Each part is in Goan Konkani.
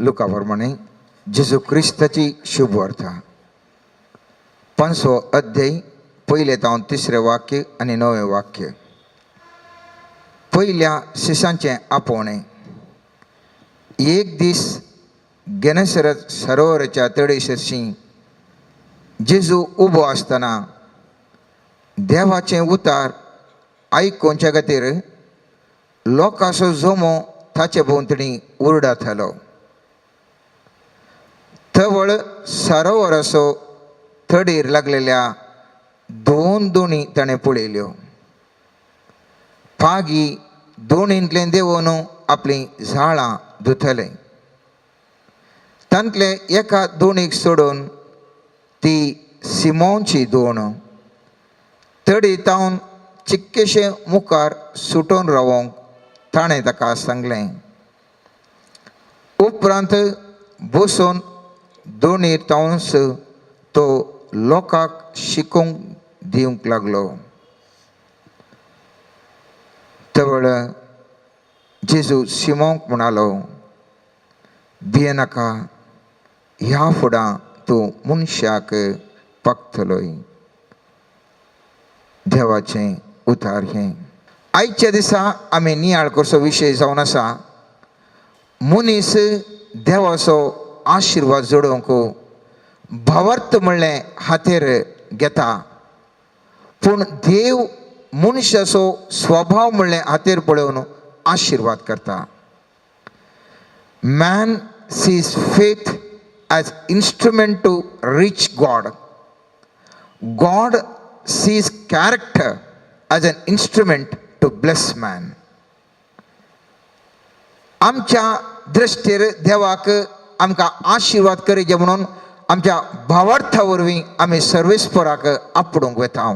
लुका प्रमाणे जेजू क्रिस्ताची शुभवार्ता, पांचवो अध्याय, पयलें तावन तिसरें वाक्य आनी णवें वाक्य. पयल्या शिसांचें आपोवणें. एक दीस गेनेसरत सरोवराच्या तडे सरशीं जेजू उबो आसतना देवाचें उतार आयकुच्या खातीर लोकांचो जमो ताचे भोंवतणी उरडातालो. तवळ सरोवराचो तडीर लागलेल्या दोन दोणी ताणें पळयल्यो. पागी दोणींतलें देंवोन आपलीं जाळां धुतले. तांतले एका दोणीक सोडून ती सिमोनची दोण तडी तावन चिक्केशे मुखार सुटून रावोंक ताणें ताका सांगलें. उपरांत बसून दोणीर तावन्स तो लोकांक शिकोवंक दिवंक लागलो. तवळ जेजू सिमोंक म्हणालो, भियेनाका, ह्या फुडां तूं मनशाक पकतलोय. देवाचें उतार हें. आयच्या दिसा आमी नियाळ करचो विशय जावन आसा, मनीस देवाचो आशिर्वाद जोडोवंक भावार्थ म्हणलें हातेर घेता, पूण देव मनशाचो स्वभाव म्हणलें हातेर पळोवन आशिर्वाद करता. Man sees faith as instrument to reach God. God sees character as an instrument to bless man. आमच्या दृश्टीर देवाक आमकां आशिर्वाद करीजे म्हणून आमच्या भावार्था वरवीं आमी सर्वेस्पराक आपडूंक वता.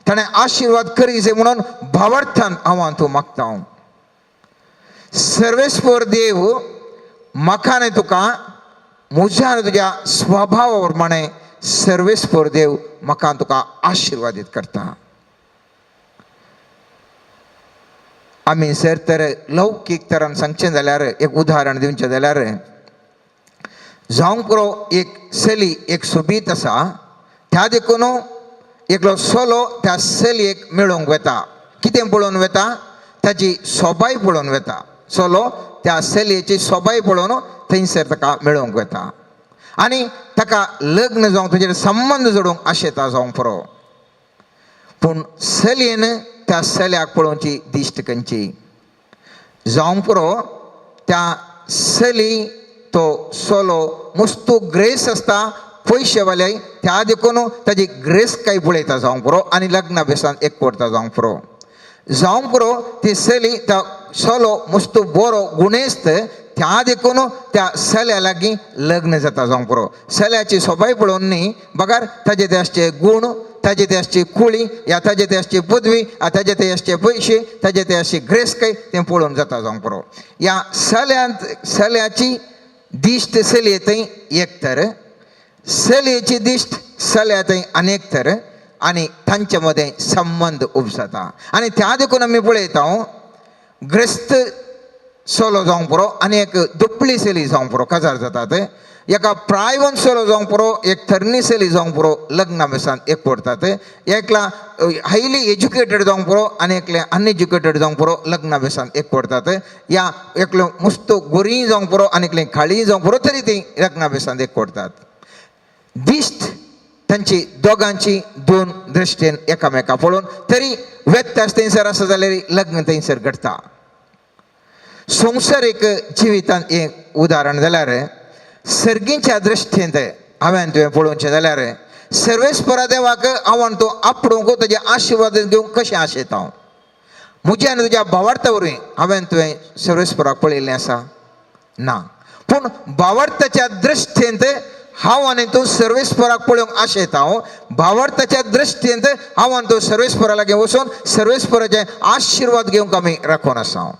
ताणें आशिर्वाद करीजे म्हणून भावार्थान हांव तूं मागता. सर्वेस्पर देव म्हाका आनी तुका म्हज्या आनी तुज्या स्वभावा प्रमाणे सर्वेस्पर देव म्हाका तुका आशिर्वादीत करता. आमी जर तर लौकीक तरान सांगचें जाल्यार, एक उदाहरण दिवचें जाल्यार, जावंक पुरो एक चली एक सोबीत आसा, त्या देखून एकलो चलो त्या चलयेक मेळोवंक वता. कितें पळोवन वता? ताची सोबाय पळोवन वता. चलो त्या चलयेची सोबाय पळोवन थंयसर ताका मेळोवंक वता आनी ताका लग्न जावंक, ताचेर संबंद जोडूंक आशेता जावंक पुरो. पूण चलयेन त्या चल्याक पळोवची दिश्ट खंयची जावंक पुरो. त्या चली तो चलो मस्तू ग्रेस आसता, पयशे वाले, त्या देखून ताजी ग्रेस काय पळयता जावंक पुरो आनी लग्ना बेसान एक करता जावंक पुरो. जावंक पुरो ती चली त्या चलो मस्तू बरो गुणेस्त, त्या देखून त्या चल्या लागीं लग्न जाता जावंक पुरो. चल्याची सोबाय पळोवन न्ही, बगर ताजे ते आसचे गूण, ताजे ते आसची कुळी, या ताजे ते आसची पदवी, या ताजे ते आसचे पयशे, ताजे ते आसची ग्रेस काय तें पळोवन जाता जावंक पुरो. ह्या चल्यांत चल्याची दिश्ट चलये थंय एक तर, चलयेची दिश्ट चल्या थंय अनेक तर, आनी तांचे मदें संबंद उब जाता. आनी त्या देखून आमी पळयता, ग्रस्त चलो जावंक पुरो आनी एक दुबळी चली जावंक पुरो काजार जातात. एका प्रायवंत चलो जावंक पुरो, एक तरणी चली जावंक पुरो लग्ना बेसान एक पडटात. एकला हायली एज्युकेटेड जावंक पुरो आनी एकलें अनएज्युकेटेड जावंक पुरो लग्ना बेसान एक पडटात. या एकलो मस्त गोरी जावंक पुरो आनी एकलें काळी जावंक पुरो, तरी ती लग्ना बेसान एक पडटात. दिश्ट तांची दोगांची दोन दृश्टीन एकामेका पळोवन तरी व्यत्यास थंयसर आसा जाल्यार लग्न थंयसर घडटा. संवसारीक जिवितांत एक उदाहरण जाल्यार, सर्गीच्या दृश्टींत हांवें तुवें पळोवचें जाल्यार, सर्वेस्परा देवाक हांव तूं आपडूंक ताजे आशिर्वाद घेवंक कशें आशेता हांव? म्हज्या आनी तुज्या भावार्था वरवीं हांवें तुवें सर्वेस्पराक पळयल्लें आसा ना, पूण भावार्थाच्या दृश्टींत हांव आनी तूं सर्वेस्पराक पळोवंक आशेता. हांव भावार्थाच्या दृश्टींत हांव आनी तूं सर्वेस्परा लागीं वचून सर्वेस्पराचे आशिर्वाद घेवंक आमी राखून आसा.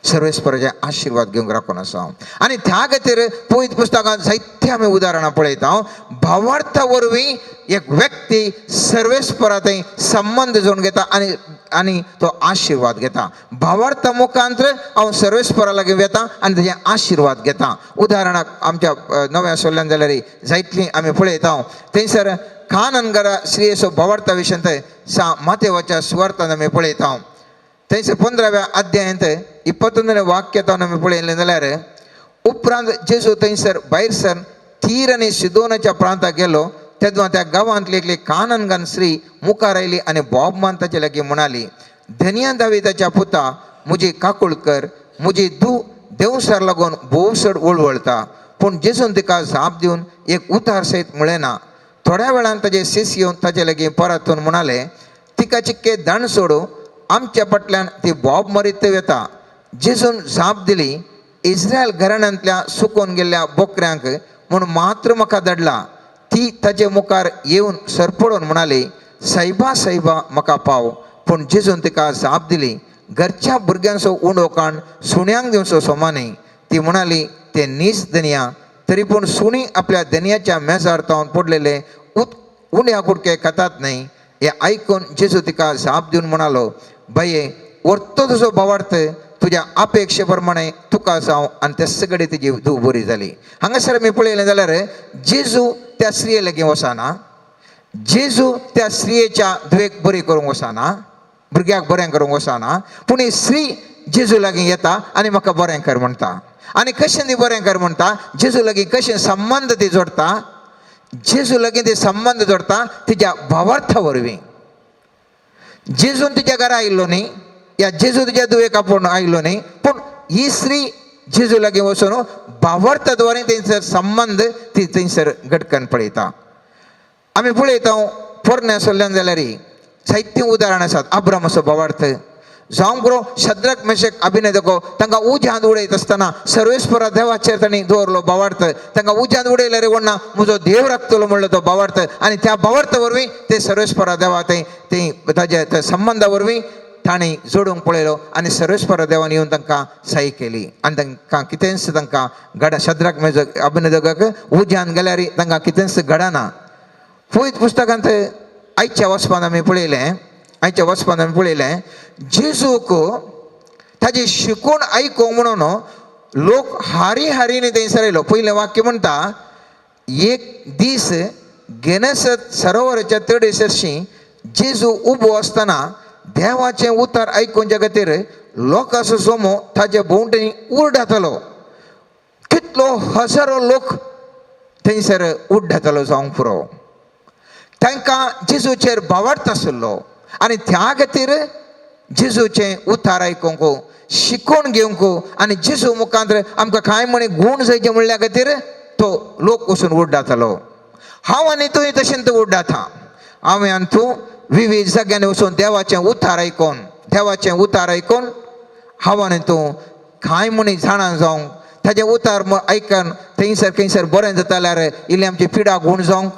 सर्वेस्पराचे आशिर्वाद घेवंक राखून आसा. आनी त्या खातीर पवित्र पुस्तकांत जायते आमी उदाहरणां पळयता. भावार्था वरवीं एक व्यक्ती सर्वेस्परा थंय संबंद जोडून घेता आनी आनी तो आशिर्वाद घेता. भावार्थ मुखांत्र हांव सर्वेस्परा लागीं वेता आनी तेजे आशिर्वाद घेता. उदाहरणाक आमच्या नव्या सोल्ल्यान जाल्यार जायतली आमी पळयता थंयसर काननगरा स्त्रियेचो भावार्था विशयांत सा मातेवाच्या सुवार्थान आमी पळयता. थंयसर 15व्या अध्यायांत 21 वाक्य आमी पळयलें जाल्यार उपरांत जेजू थंयसर भायर सर तीर आनी सिदोनाच्या प्रांताक गेलो तेन्ना त्या गांवांतली एकली काननगान स्त्री मुखार आयली आनी बोब मान ताचे लागीं म्हणाली, धनिया दाविताच्या पुता म्हजी काकूळ कर, म्हजी धूव देवसार लागून भोव चड वळवळता. पूण जेजून तिका जाप दिवन एक उतार सयत म्हळें ना. थोड्या वेळान ताजे शिस येवन ताचे लागीं परतून म्हणाले, तिका चिक्के दाण सोडू, आमच्या फाटल्यान ती बोब मरीत वेता. जेजून जाप दिली, इस्रायल घराण्यांतल्या सुकोवन गेल्ल्या बोकऱ्यांक म्हूण मात्र म्हाका धाडला. ती ताजे मुखार येवन सरपडून म्हणाली, सायबा सायबा म्हाका पाव. पूण जेजून तिका जाप दिली, घरच्या भुरग्यांचो उंडो काण सुण्यांक दिवचो सोमा न्ही. ती म्हणाली, ते नीज धनया, तरी पूण सुणी आपल्या धनयाच्या मेजार तावन पडलेले उंड्या कुडके खातात न्ही. हें आयकून जेजू तिका जाप दिवन म्हणालो, बाये व्हरतो तुजो भावार्थ, तुज्या अपेक्षे प्रमाणे तुका जावं. आनी ते सगळे तिजी धूव बरी जाली. हांगासर आमी पळयलें जाल्यार जेजू त्या स्त्रिये लागीं वचना, जेजू त्या स्त्रियेच्या धुवेक बरी करूंक वचना, भुरग्याक बरें करूंक वचना, पूण ही स्त्री जेजू लागीं येता आनी म्हाका बरें कर म्हणटा. आनी कशें ती बरें कर म्हणटा, जेजू लागीं कशें संबंद ती जोडटा, जेजू लागीं ती संबंद जोडटा तिच्या भावार्था वरवीं. जेजून तिच्या घरा आयिल्लो न्ही, या जेजू तिच्या धुवेक आपोवन आयिल्लो न्ही, पूण ही स्त्री जेजू लागीं वचून भावार्था द्वारे थंयसर संबंद ती थंयसर घटकन पळयता. आमी पळयता पोरण्या सोल्ल्यान जाल्यार जायतीं उदाहरणां आसात. अब्रामाचो भावार्थ जावं पुरो, शद्रक मेशक अभिनेदको तांकां उज्यांत उडयत आसतना सर्वेस्परा देवाचेर तांणी दवरलो भावार्थ. तांकां उज्यांत उडयल्यार कोण ना म्हजो देव राखतलो म्हणलो तो भावार्थ, आनी त्या भावार्थ वरवीं ते सर्वेस्परा देवा थंय ते ताज्या त्या संबंदा वरवीं तांणी जोडूंक पळयलो आनी सर्वेस्परा देवान येवन तांकां सही केली. आनी तांकां कितेंच तांकां घडा शद्रक मेजक अभिनेदकाक उज्यांत गेल्यार तांकां कितेंच घडना. पवित्र पुस्तकांत आयच्या वचपान आमी पळयलें, आयच्या वचपान आमी पळयलें जेजूक ताजी शिकून आयकूंक म्हणून लोक हारी हारीने थंयसर आयलो. पयलें वाक्य म्हणटा, एक दीस गेनेसत सरोवराच्या तडे सरशी जेजू उबो आसतना देवाचें उतार आयकुच्या खातीर लोकांचो जमो ताजे भोंवतणी उरडातलो. कितलो हजारो लोक थंयसर उड्डातलो जावंक पुरो. तांकां जेजूचेर भावार्थ आशिल्लो आनी त्या खातीर जेजूचें उतार आयकूंक, शिकोवन घेवंक आनी जेजू मुखांत आमकां कांय म्हणी गूण जायचे म्हणल्या खातीर तो लोक वचून उड्डातलो. हांव आनी तूंय तशेंच उड्डाता. हांवें आनी तूं विविध जाग्यांनी वचून देवाचें उतार आयकून, देवाचें उतार आयकून हांव आनी तूं कांय म्हणी जाणा जावंक, ताजें उतार आयकून थंयसर खंयसर बरें जाता जाल्यार इल्ली आमची पिडा गूण जावंक,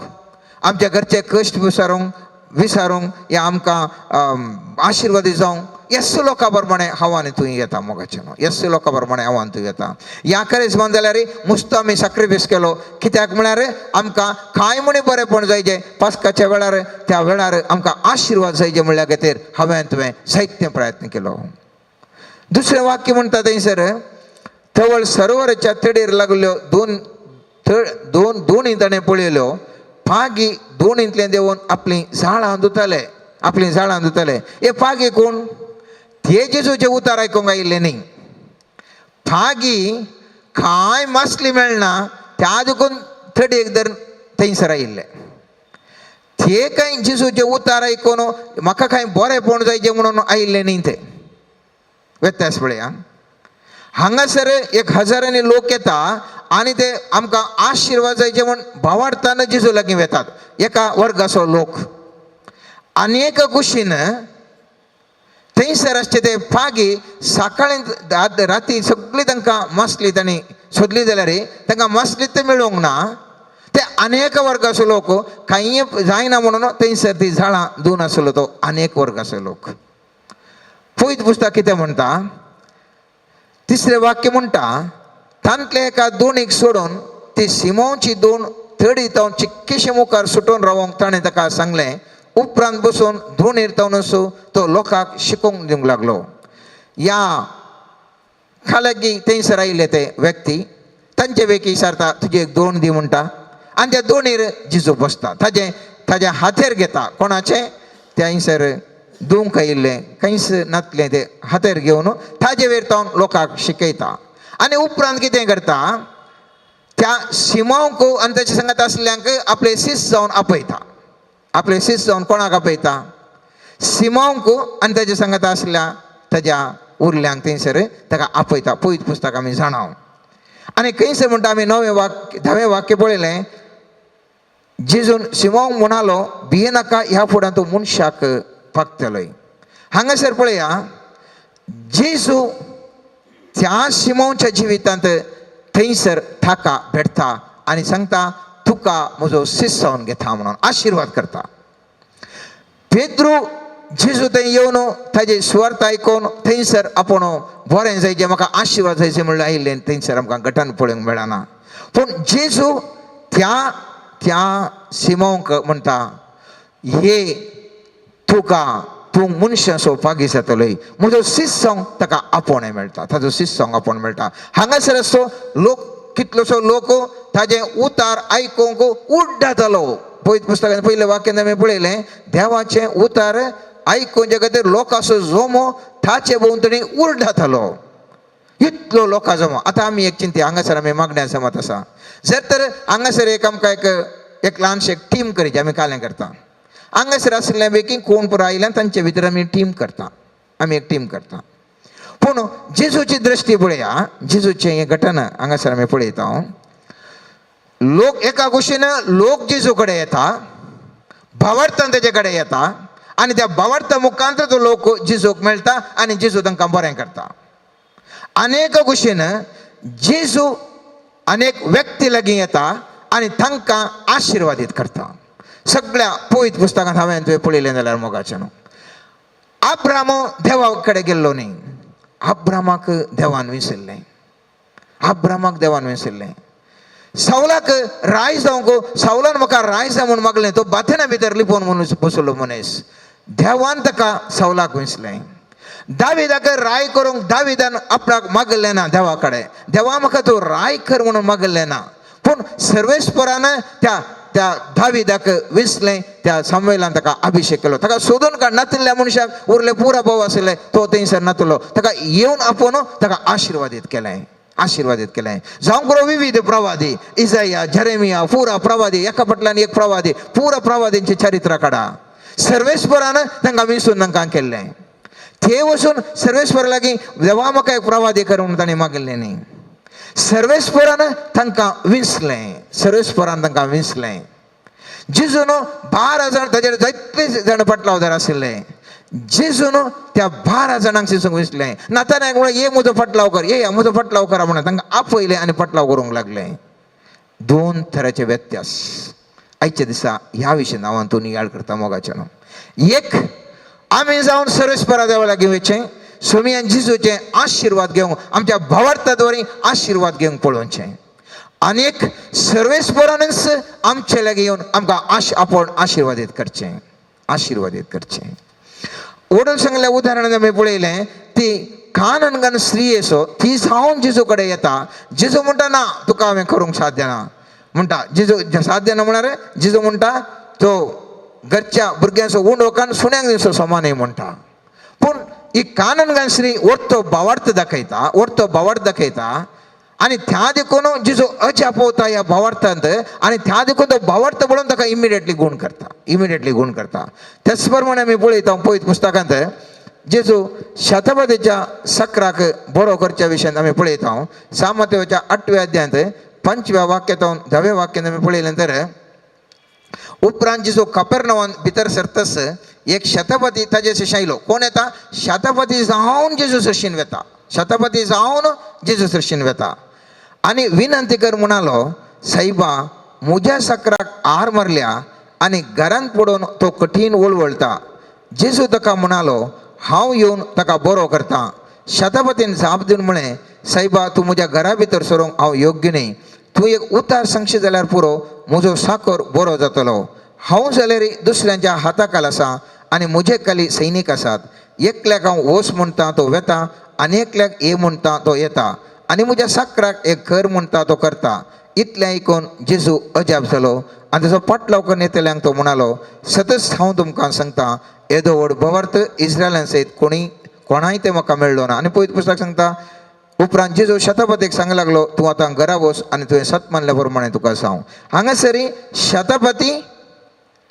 आमच्या घरचे कश्ट विसारूंक विसारूंक या आमकां आशिर्वादी जावंक येस लोकां प्रमाणे हांव आनी तूं येता मोगाचें न्हू, येस लोकां प्रमाणे हांव आनी तूं येता. ह्या करेजमान जाल्यार मुस्तो आमी साक्रिफीस केलो, कित्याक म्हळ्यार आमकां कांय म्हणी बरेंपण जायचें पास्काच्या वेळार, त्या वेळार आमकां आशिर्वाद जायचे म्हणल्या खातीर हांवें तुवें जायते प्रयत्न केलो. दुसरें वाक्य म्हणटा थंयसर तवळ सरोवराच्या तडीर लागल्यो दोन दोन दोनी ताणें पळयल्यो, पागी दोनींतलें देंवून आपलीं झाडां धुताले, आपलीं झाडां धुताले. हे पागी कोण? ते जेजूचे उतार आयकूंक आयिल्ले न्ही. पागी कांय मासली मेळना त्या देखून तडयेक धरून थंयसर आयिल्ले. ते कांय जेजूचे उतार आयकून म्हाका कांय बरेंपण जायचें म्हणून आयिल्ले न्ही. ते व्यत्यास पळया. हांगासर एक हजारांनी लोक येता आनी ते आमकां आशिर्वाद जायचे म्हूण भावार्थान जेजू लागीं वेतात, एका वर्गाचो लोक. आनी एका कुशीन थंयसर आसचे ते पागी सकाळी राती सगळी तांकां मासली तांणी सोदली जाल्यार तांकां मासली ते मेळूंक ना. ते अनेक वर्गाचो लोक कांय जायना म्हणून थंयसर ती झाडां धुवन आसलो तो अनेक वर्गाचो लोक. पवित्र पुस्तक कितें म्हणटा? तिसरें वाक्य म्हणटा, तांतले एका दोनीक सोडून ती सिमोवची दोन थडी तावन चिक्केशे मुखार सुटून रावोंक ताणें ताका सांगलें. उपरांत बसून धोणीर तावनसो तो लोकांक शिकोवंक दिवंक लागलो. ह्या खालागी थंयसर आयिल्ले ते व्यक्ती तांचे पैकी विचारता तुजे एक दोण दी म्हणटा आनी त्या दोणीर जिजू बसता, ताजें ताज्या हातेर घेता. कोणाचें? थंयसर दुवंक आयिल्लें कांयच नातलें तें हातेर घेवन ताजे वयर तो लोकांक शिकयता. आनी उपरांत कितें करता, त्या सिमांवक आनी ताचे सांगात आसल्यांक आपले शिस्त जावन आपयता. आपले शिस्त जावन कोणाक आपयता? सिमांवक आनी ताचे सांगात आसल्या ताज्या उरल्यांक थंयसर ताका आपयता. पयत पुस्तक आमी जाणा. आनी खंयसर म्हणटा आमी णवें वाक्य धावें वाक्य पळयलें, जेजून सिमांवक म्हणालो भियेनाका, ह्या फुडां तूं मनशाक पागतलोय. हांगासर पळया जेजू त्या सिमोनच्या जिवितांत थंयसर ताका भेटता आनी सांगता तुका म्हजो शिस्त जावन घेता म्हणून आशिर्वाद करता. पेद्रू जेजू थंय येवन ताजे सुवार्थ आयकून थंयसर आपूण बरें जायचें म्हाका आशिर्वाद जायचे म्हणल्यार आयिल्लें थंयसर आमकां गटान पळोवंक मेळना. पूण जेजू त्या त्या सिमोंक म्हणटा हे तुका तूं मनशाचो पागी जातलोय. म्हजो शिस्त ताका आपोवणें मेळटा, ताजो शिस्त आपोवणें मेळटा. हांगासर असो लोक कितलोसो लोक ताजें उतार आयकूंक उड्डातालो. पयत पुस्तकान पयलें वाक्यान आमी पळयलें देवाचें उतार आयकुच्या खातीर लोकांचो जोमो ताचे भोंवतणी उरडातालो. इतलो लोकां जमो. आतां आमी एक चिंती हांगासर आमी मागण्या जमात आसा. जर तर हांगासर एक आमकां एक एक ल्हानशें टीम करीत आमी कालें करता. हांगासर आशिल्ल्या पैकी कोण पुरो आयिल्ल्यान तांचे भितर आमी टीम करता, आमी एक टीम करता. पूण जेजूची दृश्टी पळया, जेजूचें हें घटना हांगासर आमी पळयता. लोक एका कुशीन लोक जेजू कडेन येता, भावार्थान तेजे कडेन येता आनी त्या भावार्था मुखांत तो लोक जेजूक मेळटा आनी जेजू तांकां बरें करता. अनेक कुशीन जेजू अनेक व्यक्ती लागीं येता आनी तांकां आशिर्वादीत करता. सगळ्या पवित्र पुस्तकांत हांवें तुवें पळयलें जाल्यार मोगाचें न्हू, आब्राम देवा कडेन गेल्लो न्ही, आब्रामाक देवान विसरलें, आब्रामाक देवान विसरलें. सावलाक राय जावंक सावलान म्हाका राय जाय म्हूण मागलें, तो बाथेना भितर लिपोवन म्हणून बसलो मनीस, देवान ताका सावलाक विसलें. दाविदाक राय करूंक दाविदान आपणाक मागलें ना देवा कडेन, देवा म्हाका तूं राय कर म्हणून मागलें ना, पूण सर्वेस्परान त्या त्या दाविदाक विसलें, त्या सामुएलान ताका अभिशेक केलो. ताका सोदून काड नातिल्ल्या मनशाक उरले पुरा भाव आशिल्ले तो थंयसर नातलो, ताका येवन आपोवन ताका आशिर्वादीत केलें, आशिर्वादीत केलें. जावं पुरो विविध प्रवादी इजाया जेरेमिया पुरा प्रवादी एका फाटल्यान एक प्रवादी पुरा प्रवादींचे चरित्र काडा. सर्वेस्परान तांकां विसून तांकां केल्लें. ते वचून सर्वेस्परा लागीं देवा म्हाका एक प्रवादी कर म्हणून ताणें मागिल्लें न्ही, सर्वेस्परान तांकां विंचलें, सर्वेस्परान तांकां विंचलें. जेजून 12 जाण ताजेर जायते जाण फाटलावदार आशिल्ले, जेजून त्या 12 जाणांक शिजूंक विंचलें. नातानाक म्हणलें ये म्हजो फाटलाव कर, ये म्हजो फाटलाव करा म्हणून तांकां आपयलें आनी फाटलाव करूंक लागले. दोन तराचे व्यत्यास आयच्या दिसा ह्या विशय नांवान तूं नियाळ करता मोगाचें न्हू. एक आमी जावन सर्वेस्परा देवा लागीं वयचें, सोमियान जेजूचे आशिर्वाद घेवंक आमच्या भावार्थाद्वारे आशिर्वाद घेवंक पळोवचें, आनी एक सर्वेस्परानूच आमचे लागीं येवन आमकां आपूण आशिर्वादीत करचें, आशिर्वादीत करचें. ओडून सांगल्या उदाहरणान आमी पळयलें ती काननगन स्त्री असो ती जावन जेजू कडेन येता. जेजू म्हणटा ना तुका हांवें करूंक साध्य ना म्हणटा. जेजू साध्य ना म्हळ्यार जेजू म्हणटा तो घरच्या भुरग्यांचो उंडोकान सुण्यांक दिवचो समान म्हणटा. पूण ही काननगन स्त्री वरतो भावार्थ दाखयता, वरतो भावार्थ दाखयता आनी त्या देखून जेजू अजाप वता ह्या भावार्थांत आनी त्या देखून तो भावार्थ पळोवन ताका इमिडिएटली गूण करता, इमिडिएटली गूण करता. त्याच प्रमाणे आमी पळयता पळयत पुस्तकांत जेजू शतपथीच्या सक्राक बरो करच्या विशयांत आमी पळयता. सामत्याच्या 8व्या अध्यायांत 5व्या वाक्यांत 10व्या वाक्यांत आमी पळयलें तर उपरांत जेजू कपेरनावान भितर सरतस एक शतपथी ताजे शशी आयलो. कोण येता? शतपथी जावन जेजू सरशीन वेता, शतपथी जावन जेजू सरशीन वेता आनी विनंती कर म्हणालो, सायबा म्हज्या सक्राक आर मारल्या आनी घरांत पडून तो कठीण वळवळटा. जेजू ताका म्हणालो, हांव येवन ताका बरो करता. शतपथीन जाप दिवन म्हळें, सायबा तूं म्हज्या घरा भितर सरूंक हांव योग्य न्ही, तूं एक उतार सांगशी जाल्यार पुरो, म्हजो साकर बरो जातलो. हांव जाल्यार दुसऱ्यांच्या हाताखाल आसा आनी म्हजे खाली सैनीक आसात. एकल्याक हांव वोस म्हणटा तो वेता आनी एकल्याक ये म्हणटा तो येता आनी म्हज्या साकराक एक कर म्हणटा तो करता. इतलें आयकून जेजू अजाप जालो आनी ताचो पाटलाव करून येतल्यांक तो म्हणालो, सतच हांव तुमकां सांगता, येदो व्हड भवार्थ इस्रायलान सयत कोणी कोणाय तें म्हाका मेळ्ळो ना. आनी पयत पुस्तक सांगता, उपरांत जेजू शतपतीक सांग लागलो, तूं आतां घरा वच आनी तुवें सत मानल्या प्रमाणे तुका सांग. हांगासरी शतपती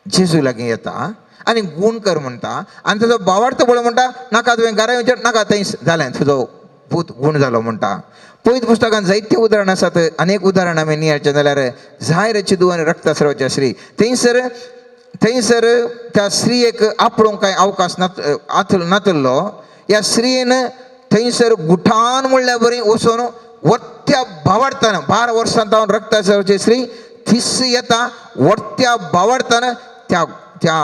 जेजू लागीं येता आनी गूण कर म्हणटा आनी ताचो भावार्थ पळोवन म्हणटा, नाका तुवें घरा येवचें नाका, थंय जालें तुजो पूत गूण जालो म्हणटा. पयत पुस्तकान जायते उदाहरण आसात, अनेक उदाहरण आमी नियाळचें जाल्यार जायराची धूव आनी रक्तस्रावाची स्त्री, थंयसर थंयसर त्या स्त्रियेक आपडूंक कांय अवकाश नातल्लो. ह्या स्त्रियेन थंयसर गुठान म्हणल्या बरी वचून वत्या भावार्थान 12 वर्सां जावन रक्तस्रावाची स्त्री these येता, वत्या भावार्थान त्या त्या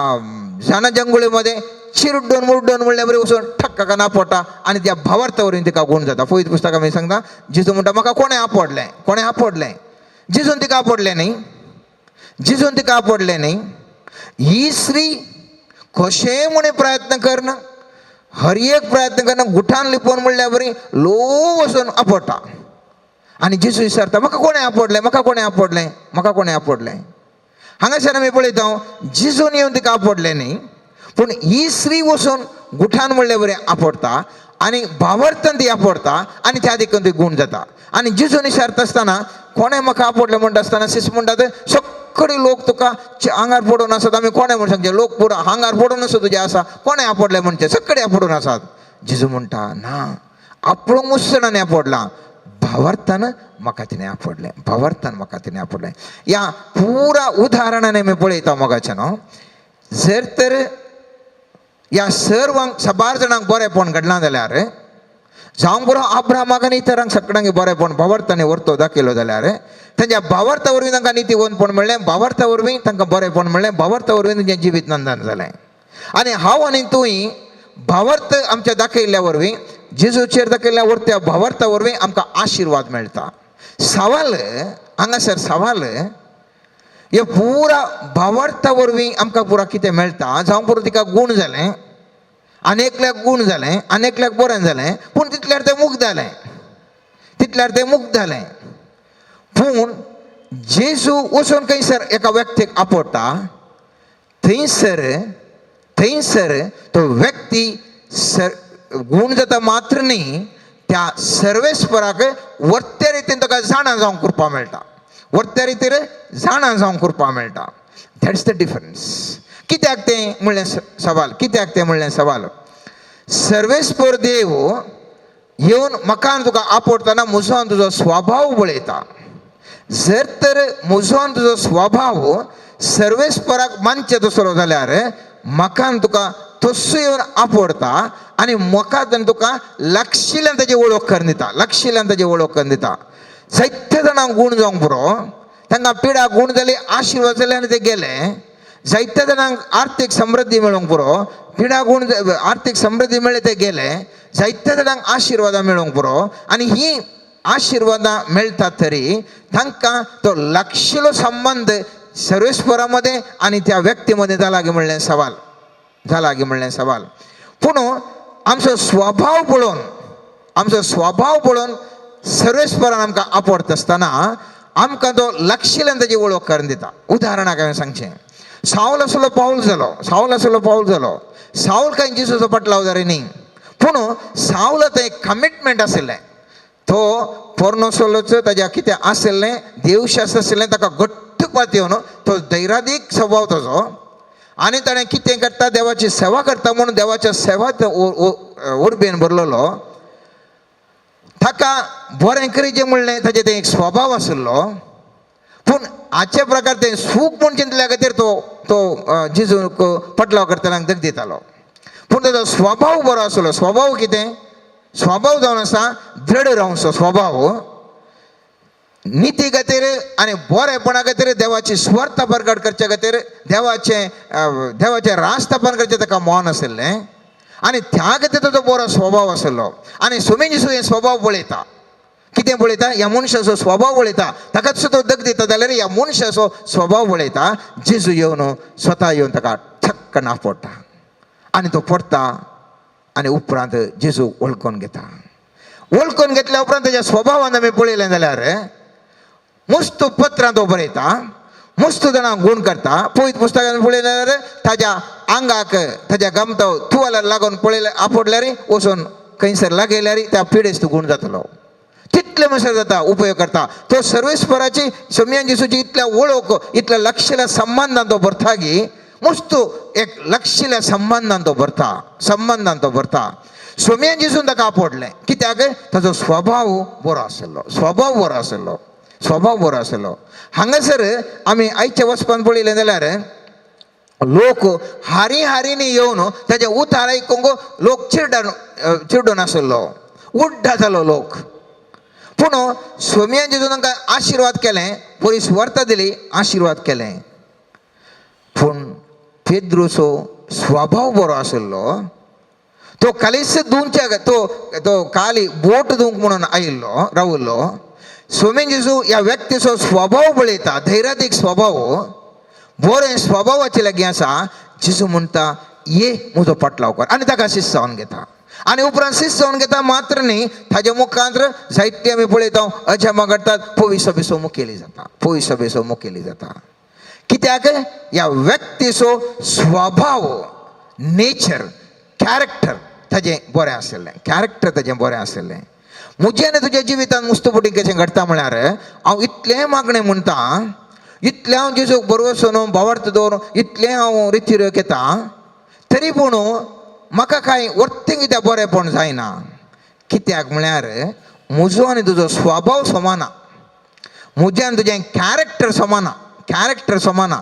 जनजंगुळीमध्ये चिरडून मुरडून म्हणल्या बरी वचून ठक्का नापोडटा आनी त्या भावार्था वरवीं तिका गूण जाता. पयत पुस्तक आमी सांगता, जेजू म्हणटा म्हाका कोणें आपडलें, कोणें आपडलें. जेजून तिका आपडलें न्ही, जेजून तिका आपडलें न्ही. ही स्त्री कशें म्हूण प्रयत्न करना, हर एक प्रयत्न करना, गुठान लिपोवन म्हणल्या बरी लो वचून आपडटा आनी जेजू विचारता म्हाका कोणें आपडलें, म्हाका कोणें आपडलें, म्हाका कोणें आपडलें. हांगासर आमी पळयता जेजून येवन तिका आपडलें न्ही, पूण ही स्त्री वचून गुठान म्हणल्या बरी आपडटा आनी भावार्थान ती आपडटा आनी त्या देखून ती गूण जाता. आनी जेजून विचारता आसतना कोणें म्हाका आपडलें म्हणटा आसतना शिस म्हणटात सगळे लोक तुका आंगार पडून आसात, आमी कोणें म्हूण सांगचें, लोक पुरो आंगार पडून आसा तुजें आसा, कोणें आपडलें म्हणचें, सगळे आपडून आसात. जेजू म्हणटा ना, आपडूंक मुसणांनी आपडलां, भावार्थान म्हाका तिणें आपडलें, भावार्थान म्हाका तिणें आपडलें. ह्या पुरा उदाहरणान आमी पळयता मोगाचें न्हू, जर तर ह्या सर्वांक साबार जाणांक बरेंपण घडलां जाल्यार, जावं बरो अब्राहमाक आनी इतरांक सगळ्यांक बरेंपण भावार्थांनी व्हरतो दाखयलो जाल्यार, तांच्या भावार्था वरवीं तांकां नितीवंतपण मेळ्ळें, भावार्था वरवीं तांकां बरेंपण मेळ्ळें, भावार्था वरवीं तांचें जिवीत नंदन जालें. आनी हांव आनी तूंय भावार्थ आमच्या दाखयल्ल्या वरवीं, जेजूचेर दाखयल्ल्या वरत्या भावार्था वरवीं आमकां आशिर्वाद मेळटा. सवाल हांगासर सवाल हे पुरा भावार्था वरवीं आमकां पुरा कितें मेळटा, जावं पुरो तिका गूण जालें आनी एकल्याक गूण जालें आनी एकल्याक बरें जालें, पूण तितल्यार तें मुक्त जालें, तितल्यार तें मुक्त जालें. पूण जेजू वचून खंयसर एका व्यक्तीक आपडटा, थंयसर थंयसर तो व्यक्ती सर गूण जाता मात्र न्ही, त्या सर्वेस्पराक वर्त्या रितीन ताका जाणा जावंक करपाक मेळटा, वर्त्या रितीर जाणा जावंक करपाक मेळटा. That's the difference. कित्याक तें म्हणलें सवाल, कित्याक तें म्हणलें सवाल. सर्वेस्पर देव येवन म्हाका आनी तुका आपडटना म्हजो आनी तुजो स्वभाव पळयता. जर तर म्हजो आनी तुजो स्वभाव सर्वेस्पराक मानचें तसलो जाल्यार म्हाका आनी तुका तसो येवन आपडटा आनी म्हाका आनी तुका लागशिल्ल्यान ताजी वळख करून दिता, लागशिल्ल्यान ताजी वळख करून दिता. जायते जाणांक गूण जावंक पुरो, तांकां पिडा गूण जाली, आशिर्वाद जाले आनी ते गेले. जायत्या जाणांक आर्थीक समृद्धी मेळोवंक पुरो, पिडा गूण आर्थीक समृद्धी मेळ्ळे ते गेले. जायत्या जाणांक आशिर्वादां मेळोवंक पुरो आनी ही आशिर्वादां मेळटात तरी तांकां तो लागशिलो संबंद सर्वेस्परा मदें आनी त्या व्यक्ती मदें जाला गी म्हणलें सवाल, जाला गी म्हणलें सवाल. पूण आमचो स्वभाव पळोवन, आमचो स्वभाव पळोवन सर्वेस्परान आमकां आपडटा आसतना आमकां तो लागशिल्ल्यान ताजी वळख करून दिता. उदाहरणाक हांवें सांगचें, सावल आसलो पावल जालो, सावल आसलो पावल जालो. सावल कांय जेजूचो पटलावदारी न्ही, पूण सावला तें कमिटमेंट आशिल्लें. तो पोरनो ताज्या कितें आशिल्लें देवशास्त्र आशिल्लें, ताका घट्ट पातयेवन तो धैर्यादीक स्वभाव ताजो आनी ताणें कितें करता देवाची सेवा करता म्हणून देवाच्या सेवा उर्बेन भरलेलो. ताका बरें करीचें म्हणलें ताजें तें एक स्वभाव आशिल्लो, पूण हाचे प्रकार तें सूख म्हूण चिंतल्या खातीर तो तो जेजूक पटलाव करतल्यांक दग दितालो. पूण ताजो स्वभाव बरो आसलो. स्वभाव कितें? स्वभाव जावन आसा दृढ रावचो स्वभाव, निती खातीर आनी बरेपणा खातीर, देवाची स्वर्थ प्रगट करचे खातीर, देवाचें देवाचें राजस्थापन करचें ताका मन आशिल्लें आनी त्या खातीर ताजो बरो स्वभाव आशिल्लो. आनी सुमेन जेजू हे स्वभाव पळयता, कितें पळयता? ह्या मनशाचो स्वभाव पळयता. ताकाच तो दग दिता जाल्यार ह्या मनशाचो स्वभाव पळयता. जेजू येवन स्वता येवन ताका ठक्कन आपडटा आनी तो पडटा आनी उपरांत जेजू वळखून घेता. वळखून घेतल्या उपरांत ताच्या स्वभावान आमी पळयलें जाल्यार मस्त पत्रां तो बरयता, मस्त जाणां गूण करता. पवित्र पुस्तकान पळयलें जाल्यार ताज्या आंगाक ताज्या गमतो तुवाल्यार लागून पळयले आपडल्यार वचून खंयसर लागयल्यार त्या पिडेस्त गूण जातलो. तितले म्हणसर जाता उपयोग करता. तो सर्वेस्पराची सोमयान जेजूची इतल्या वळख इतल्या लक्षल्या संबंदान तो भरता की मस्त एक लक्षिल्या संबंदान तो भरता, संबंदान तो भरता. सोमयान जेजून ताका आपडलें कित्याक? ताजो स्वभाव बरो आशिल्लो, स्वभाव बरो आशिल्लो, स्वभाव बरो आशिल्लो. हांगासर आमी आयच्या वचपान पळयलें जाल्यार लोक हारी हारीनी येवन ताजे उतार आयकूंक लोक चिरडन चिरडून आशिल्लो, उड्डा जालो लोक. पूण सोमयान जेजून तांकां आशिर्वाद केलें, बरी सुवार्ता दिली, आशिर्वाद केलें. पूण पेद्रूचो स्वभाव बरो आशिल्लो. तो कालीच धुवच्या तो तो काली बोट धुवंक म्हणून आयिल्लो राविल्लो. सोमेन जेजू ह्या व्यक्तीचो स्वभाव पळयता, धैर्यादीक स्वभाव, बरें स्वभावाचे लागीं आसा. जेजू म्हणटा ये म्हजो पाटलाव कर आनी ताका शिस्त जावन घेता. आनी उपरांत शिस्त जावन घेता मात्र न्ही, ताज्या मुखांत जायते आमी पळयता अजामा घडटात, पवी सभेचो मुखेली जाता, पवी सभेचो मुखेली जाता. कित्याक? ह्या व्यक्तीचो स्वभाव, नेचर, कॅरेक्टर ताजें बरें आशिल्लें, कॅरेक्टर ताजें बरें आशिल्लें. म्हजें आनी तुज्या जिवितांत मुस्तपुटी कशें घडटा म्हळ्यार हांव इतलें मागणें म्हणटा, इतलें हांव जेजूक बरोवसून भावार्थ दवरून इतलें हांव रिती घेता, तरी पूण म्हाका कांय वर्तें कित्याक बरेंपण जायना? कित्याक म्हळ्यार म्हजो आनी तुजो स्वभाव समाना, म्हजें आनी तुजें कॅरेक्टर समाना, कॅरेक्टर समाना.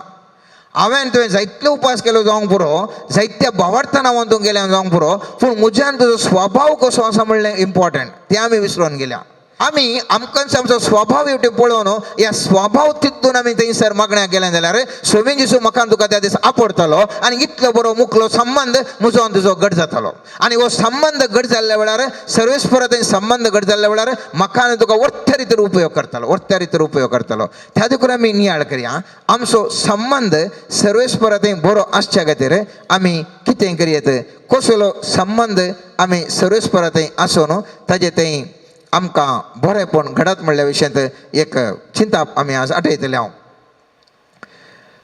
हांवें तुवें जायतले उपास केलो जावंक पुरो, जायत्या भावार्थान हांव तूं गेलें जावंक पुरो, पूण म्हज्यान तुजो स्वभाव कसो आसा म्हणलें इम्पॉर्टंट, तें आमी विसरून गेल्या. आमी आमकांच आमचो स्वभाव हेवटेन पळोवन ह्या स्वभाव तितून आमी थंयसर मागण्याक गेले जाल्यार सोमीन जेजू म्हाका तुका त्या दिसा आपडतलो आनी इतलो बरो मुकलो संबंद म्हजो आनी तुजो घट जातलो. आनी हो संबंद घट जाल्ल्या वेळार, सर्वेस्पर थंय संबंद घट जाल्ल्या वेळार म्हाका आनी तुका वर्त्या रितीर उपयोग करतलो, वर्त्या रितीर उपयोग करतलो. त्या देखून आमी नियाळ करया, आमचो संबंद सर्वेस्पर थंय बरो आसच्या खातीर आमी कितें करयेत, कसलो संबंद आमी सर्वेस्परा थंय आसून ताजे थंय आमकां बरेंपण घडत म्हणल्या विशयांत एक चिंताप आमी आज आठयतले. हांव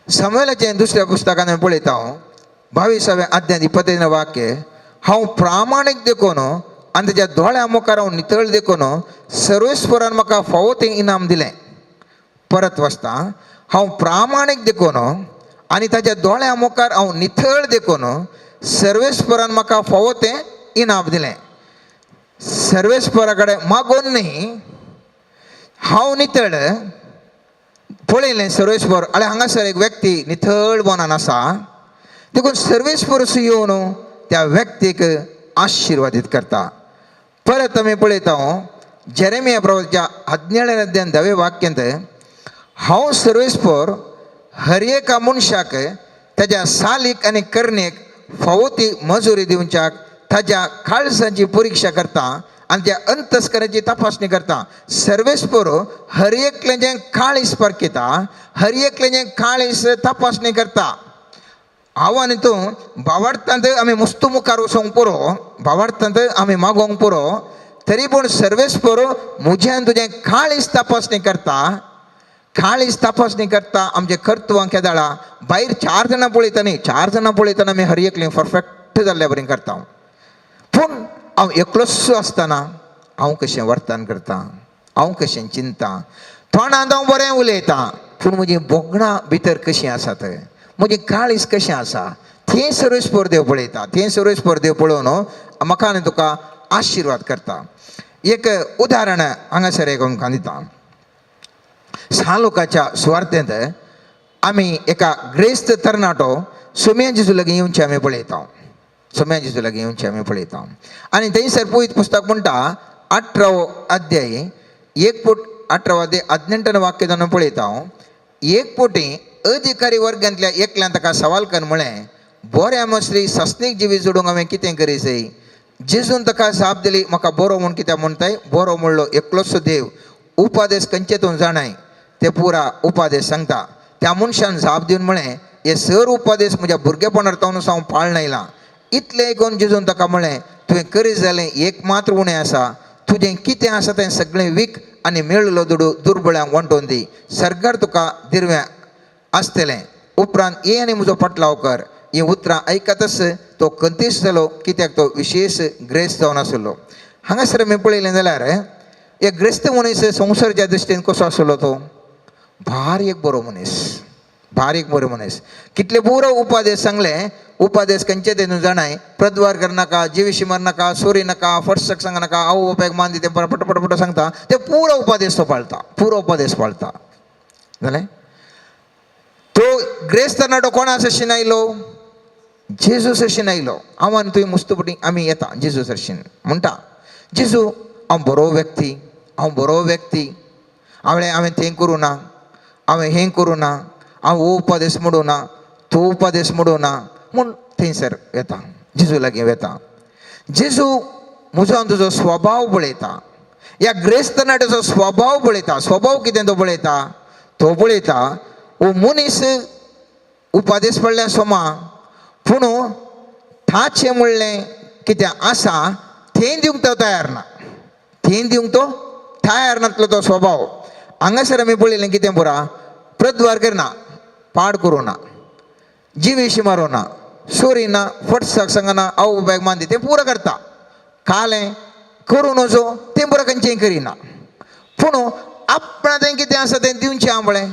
समयलाचें दुसऱ्या पुस्तकान आमी पळयता हांव 22व्या अध्याय 20 वाक्य, हांव प्रामाणीक देखून आनी ताच्या दोळ्या मुखार हांव नितळ देखून सर्वेस्परान म्हाका फावो तें इनाम दिलें. परत वाचता, हांव प्रामाणीक देखून आनी ताच्या दोळ्या मुखार हांव नितळ देखून सर्वेस्परान म्हाका फावो तें इनाम दिलें. सर्वेस्परा कडेन मागून न्ही, हांव नितळ पळयलें सर्वेस्पर आनी हांगासर एक व्यक्ती नितळ मनान आसा, देखून सर्वेस्पर येवन त्या व्यक्तीक आशिर्वादीत करता. परत आमी पळयता जेरेमिया प्रवाच्या 17 अध्याय 10वें वाक्यांत, हांव सर्वेस्पर हर एका मनशाक ताज्या सालीक आनी करणेक फावो ती मजुरी दिवच्याक ताज्या काळजाची परिक्षा करता आनी त्या अंतस्कराची तपासणी करता. सर्वेस्पर हर एकल्याचें काळीज परखिता, हर एकल्याचें काळीज तपासणी करता. हांव आनी तूं भावार्थांत आमी मुस्तू मुखार वचोंक पुरो, भावार्थांत आमी मागोवंक पुरो, तरी पूण सर्वेस्पर म्हजें आनी तुजें काळीज तपासणी करता, काळीज तपासणी करता. आमचें कर्तवां केदाळा भायर चार जाणां पळयता न्ही, चार जाणां पळयतना आमी हर एकलीं परफेक्ट जाल्ल्या बरें करता. पूण हांव एकलोच आसतना हांव कशें वर्तन करता, हांव कशें चिंता, तोंडांत हांव बरें उलयतां, पूण म्हजीं भोगणां भितर कशीं आसात, म्हजें काळीज कशें आसा, तें सर्वेस्पर देव पळयता. तें सर्वेस्पर देव पळोवन म्हाका आनी तुका आशिर्वाद करता. एक उदाहरण हांगासर एक आमकां दिता. सालोकाच्या सुवार्थेंत आमी एका ग्रेस्त तरणाटो सोम्या जेजू लागीं येवचें आमी पळयता, सोम्या जेजू लागीं येवचें आमी पळयता. आनी थंयसर पवित्र पुस्तक म्हणटा 18वो अध्याय एक पोट 18वो अध्याय 18 वाक्य जावन पळयता हांव. एक पोटी अधिकारी वर्गांतल्या एकल्यान ताका सवाल कर म्हळें, बऱ्या मसरी सस्नीक जिवीत जोडूंक हांवें कितें करीसय? जेजून ताका जाप दिली, म्हाका बरो म्हूण कित्याक म्हणटाय? बरो म्हणलो एकलोच देव. उपादेश खंयचे तूं जाणाय? ते पुरा उपादेश सांगता. त्या मनशान जाप दिवन म्हळें, हे सर उपादेश म्हज्या भुरगेपणार तावन हांव पाळण आयलां. इतलें आयकून जेजून ताका म्हळें, तुवें करीत जालें एक मात्र उणें आसा. तुजें कितें आसा तें सगळें वीक आनी मेळिल्लो दुडू दुर्बळ्यांक वांटून दी. सरकार तुका दिरवें आसतलें. उपरांत ये आनी म्हजो पटलाव कर. हीं उतरां आयकतच तो खंतीस जालो, कित्याक तो विशेश ग्रेस्त जावन आसलो. हांगासर आमी पळयलें जाल्यार एक ग्रेस्त मनीस संवसाराच्या दृश्टीन कसो आसलो? तो भार एक बरो मनीस, भार एक बरो मनीस. कितले पुरो उपादेश सांगले. उपादेश खंयचे ते तूं जाणाय? प्रद्वार करनाका, जिविशी मारनाका, चोरी नाका, फटसक सांगनाका, आवय बापायक मान दी. ते पट पट पट सांगता. ते पुरो उपादेश तो पाळता, पुरो उपदेश पाळता. जालें. तो ग्रेस्त तरणाटो कोणा सरशीन आयलो? जेजू सरशीन आयलो. हांव आनी तुवें मुस्तपटी आमी येता जेजू सरशीन, म्हणटा, जेजू हांव बरो व्यक्ती, हांव बरो व्यक्ती. हांवें हांवें तें करूं ना, हांवें हें करूं ना, हांव हो उपदेश मोडूं ना, तो उपदेश मोडूं ना म्हूण थंयसर येता, जेजू लागीं वेता. जेजू म्हजो आनी तुजो स्वभाव पळयता. ह्या ग्रेस्त तरणाट्याचो स्वभाव पळयता. स्वभाव कितें तो पळयता? तो पळयता, हो मनीस उपादेश पडल्या सोमा, पूण ताचें म्हणलें कितें आसा तें दिवंक तो तयार ना, तें दिवंक तो तयार नासलो तो स्वभाव. हांगासर आमी पळयलें कितें पुरा? प्रद्वार करना, पाड करूं ना, जिवेशी मारूं ना, चोरी ना, फटसाक सांगना, आवय बापायक मान दी, तें पुरो करता. कालें करूं नजो तें पुरो खंयचें करिना, पूण आपणा तें कितें आसा तें दिवचें आंबळें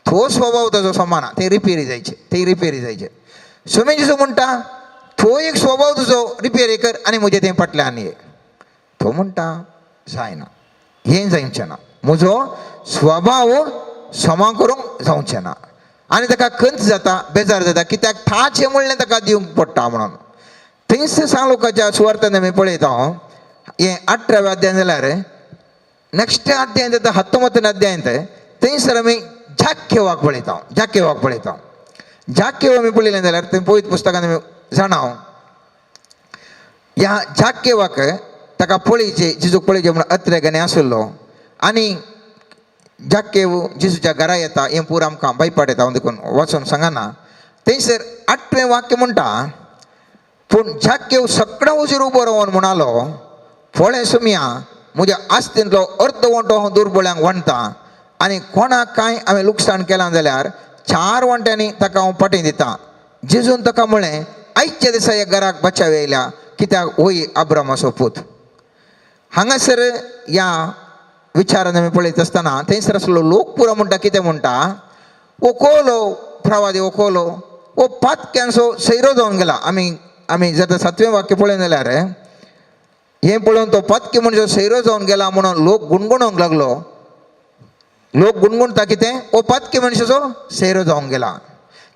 तो स्वभाव ताजो समाना. ते रिपेरी जायचे, ते रिपेरी जायचे. स्वामी जेजू म्हणटा, तो एक स्वभाव तुजो रिपेरी कर आनी म्हजें तें फाटल्यान ये. तो म्हणटा, जायना, हें जावचें ना, म्हजो स्वभाव समा करूंक जावचें ना. आनी ताका खंत जाता, बेजार जाता, कित्याक ताचें म्हणलें ताका दिवंक पडटा म्हणून. थंयसर सांग लोकांच्या सुवार्थान आमी पळयता. हांव हें 18व्या अध्याय जाल्यार नेक्स्ट अध्याय जाता 19 अध्यायांत. थंयसर आमी जाकेवाक पळयता, जाकेवाक पळयता. जाकेव आमी पळयलें जाल्यार थंय पवित्र पुस्तकान आमी जाणा, ह्या जाकेवाक ताका पळयचें, जेजूक पळयचें म्हणून अत्रेगांनी आशिल्लो. आनी जाकेव जेजूच्या घरा येता, हें पुरो आमकां बायपाट येता, हांव देखून वाचून सांगना. थंयसर 8वें वाक्य म्हणटा, पूण जाकेव सगळ्या हुजीर उबो रावन म्हणालो, पळय सुमया, म्हज्या आस्तेंतलो अर्द वांटो हांव दुर्बळ्यांक वांटता आनी कोणाक कांय हांवें लुकसाण केलां जाल्यार 4 वांट्यांनी ताका हांव पाटी दिता. जेजून ताका म्हळें, आयच्या दिसा ह्या घराक बचाव येयल्या, कित्याक होय अब्रामाचो पूत. हांगासर ह्या विचारान आमी पळयत आसतना थंयसर आसलो लोक पुरो म्हणटा, कितें म्हणटा? हो कोलो प्रवादी, हो कोलो, हो पातक्यांचो सैरो जावन गेला. आमी आमी जर 7वें वाक्य पळयलें जाल्यार हें पळोवन तो पातकी म्हणजे सैरो जावन गेला म्हणून लोक गुणगुणोंक लागलो. लोक गुणगुणता कितें? हो पातकी मनशाचो सैरो जावन गेला.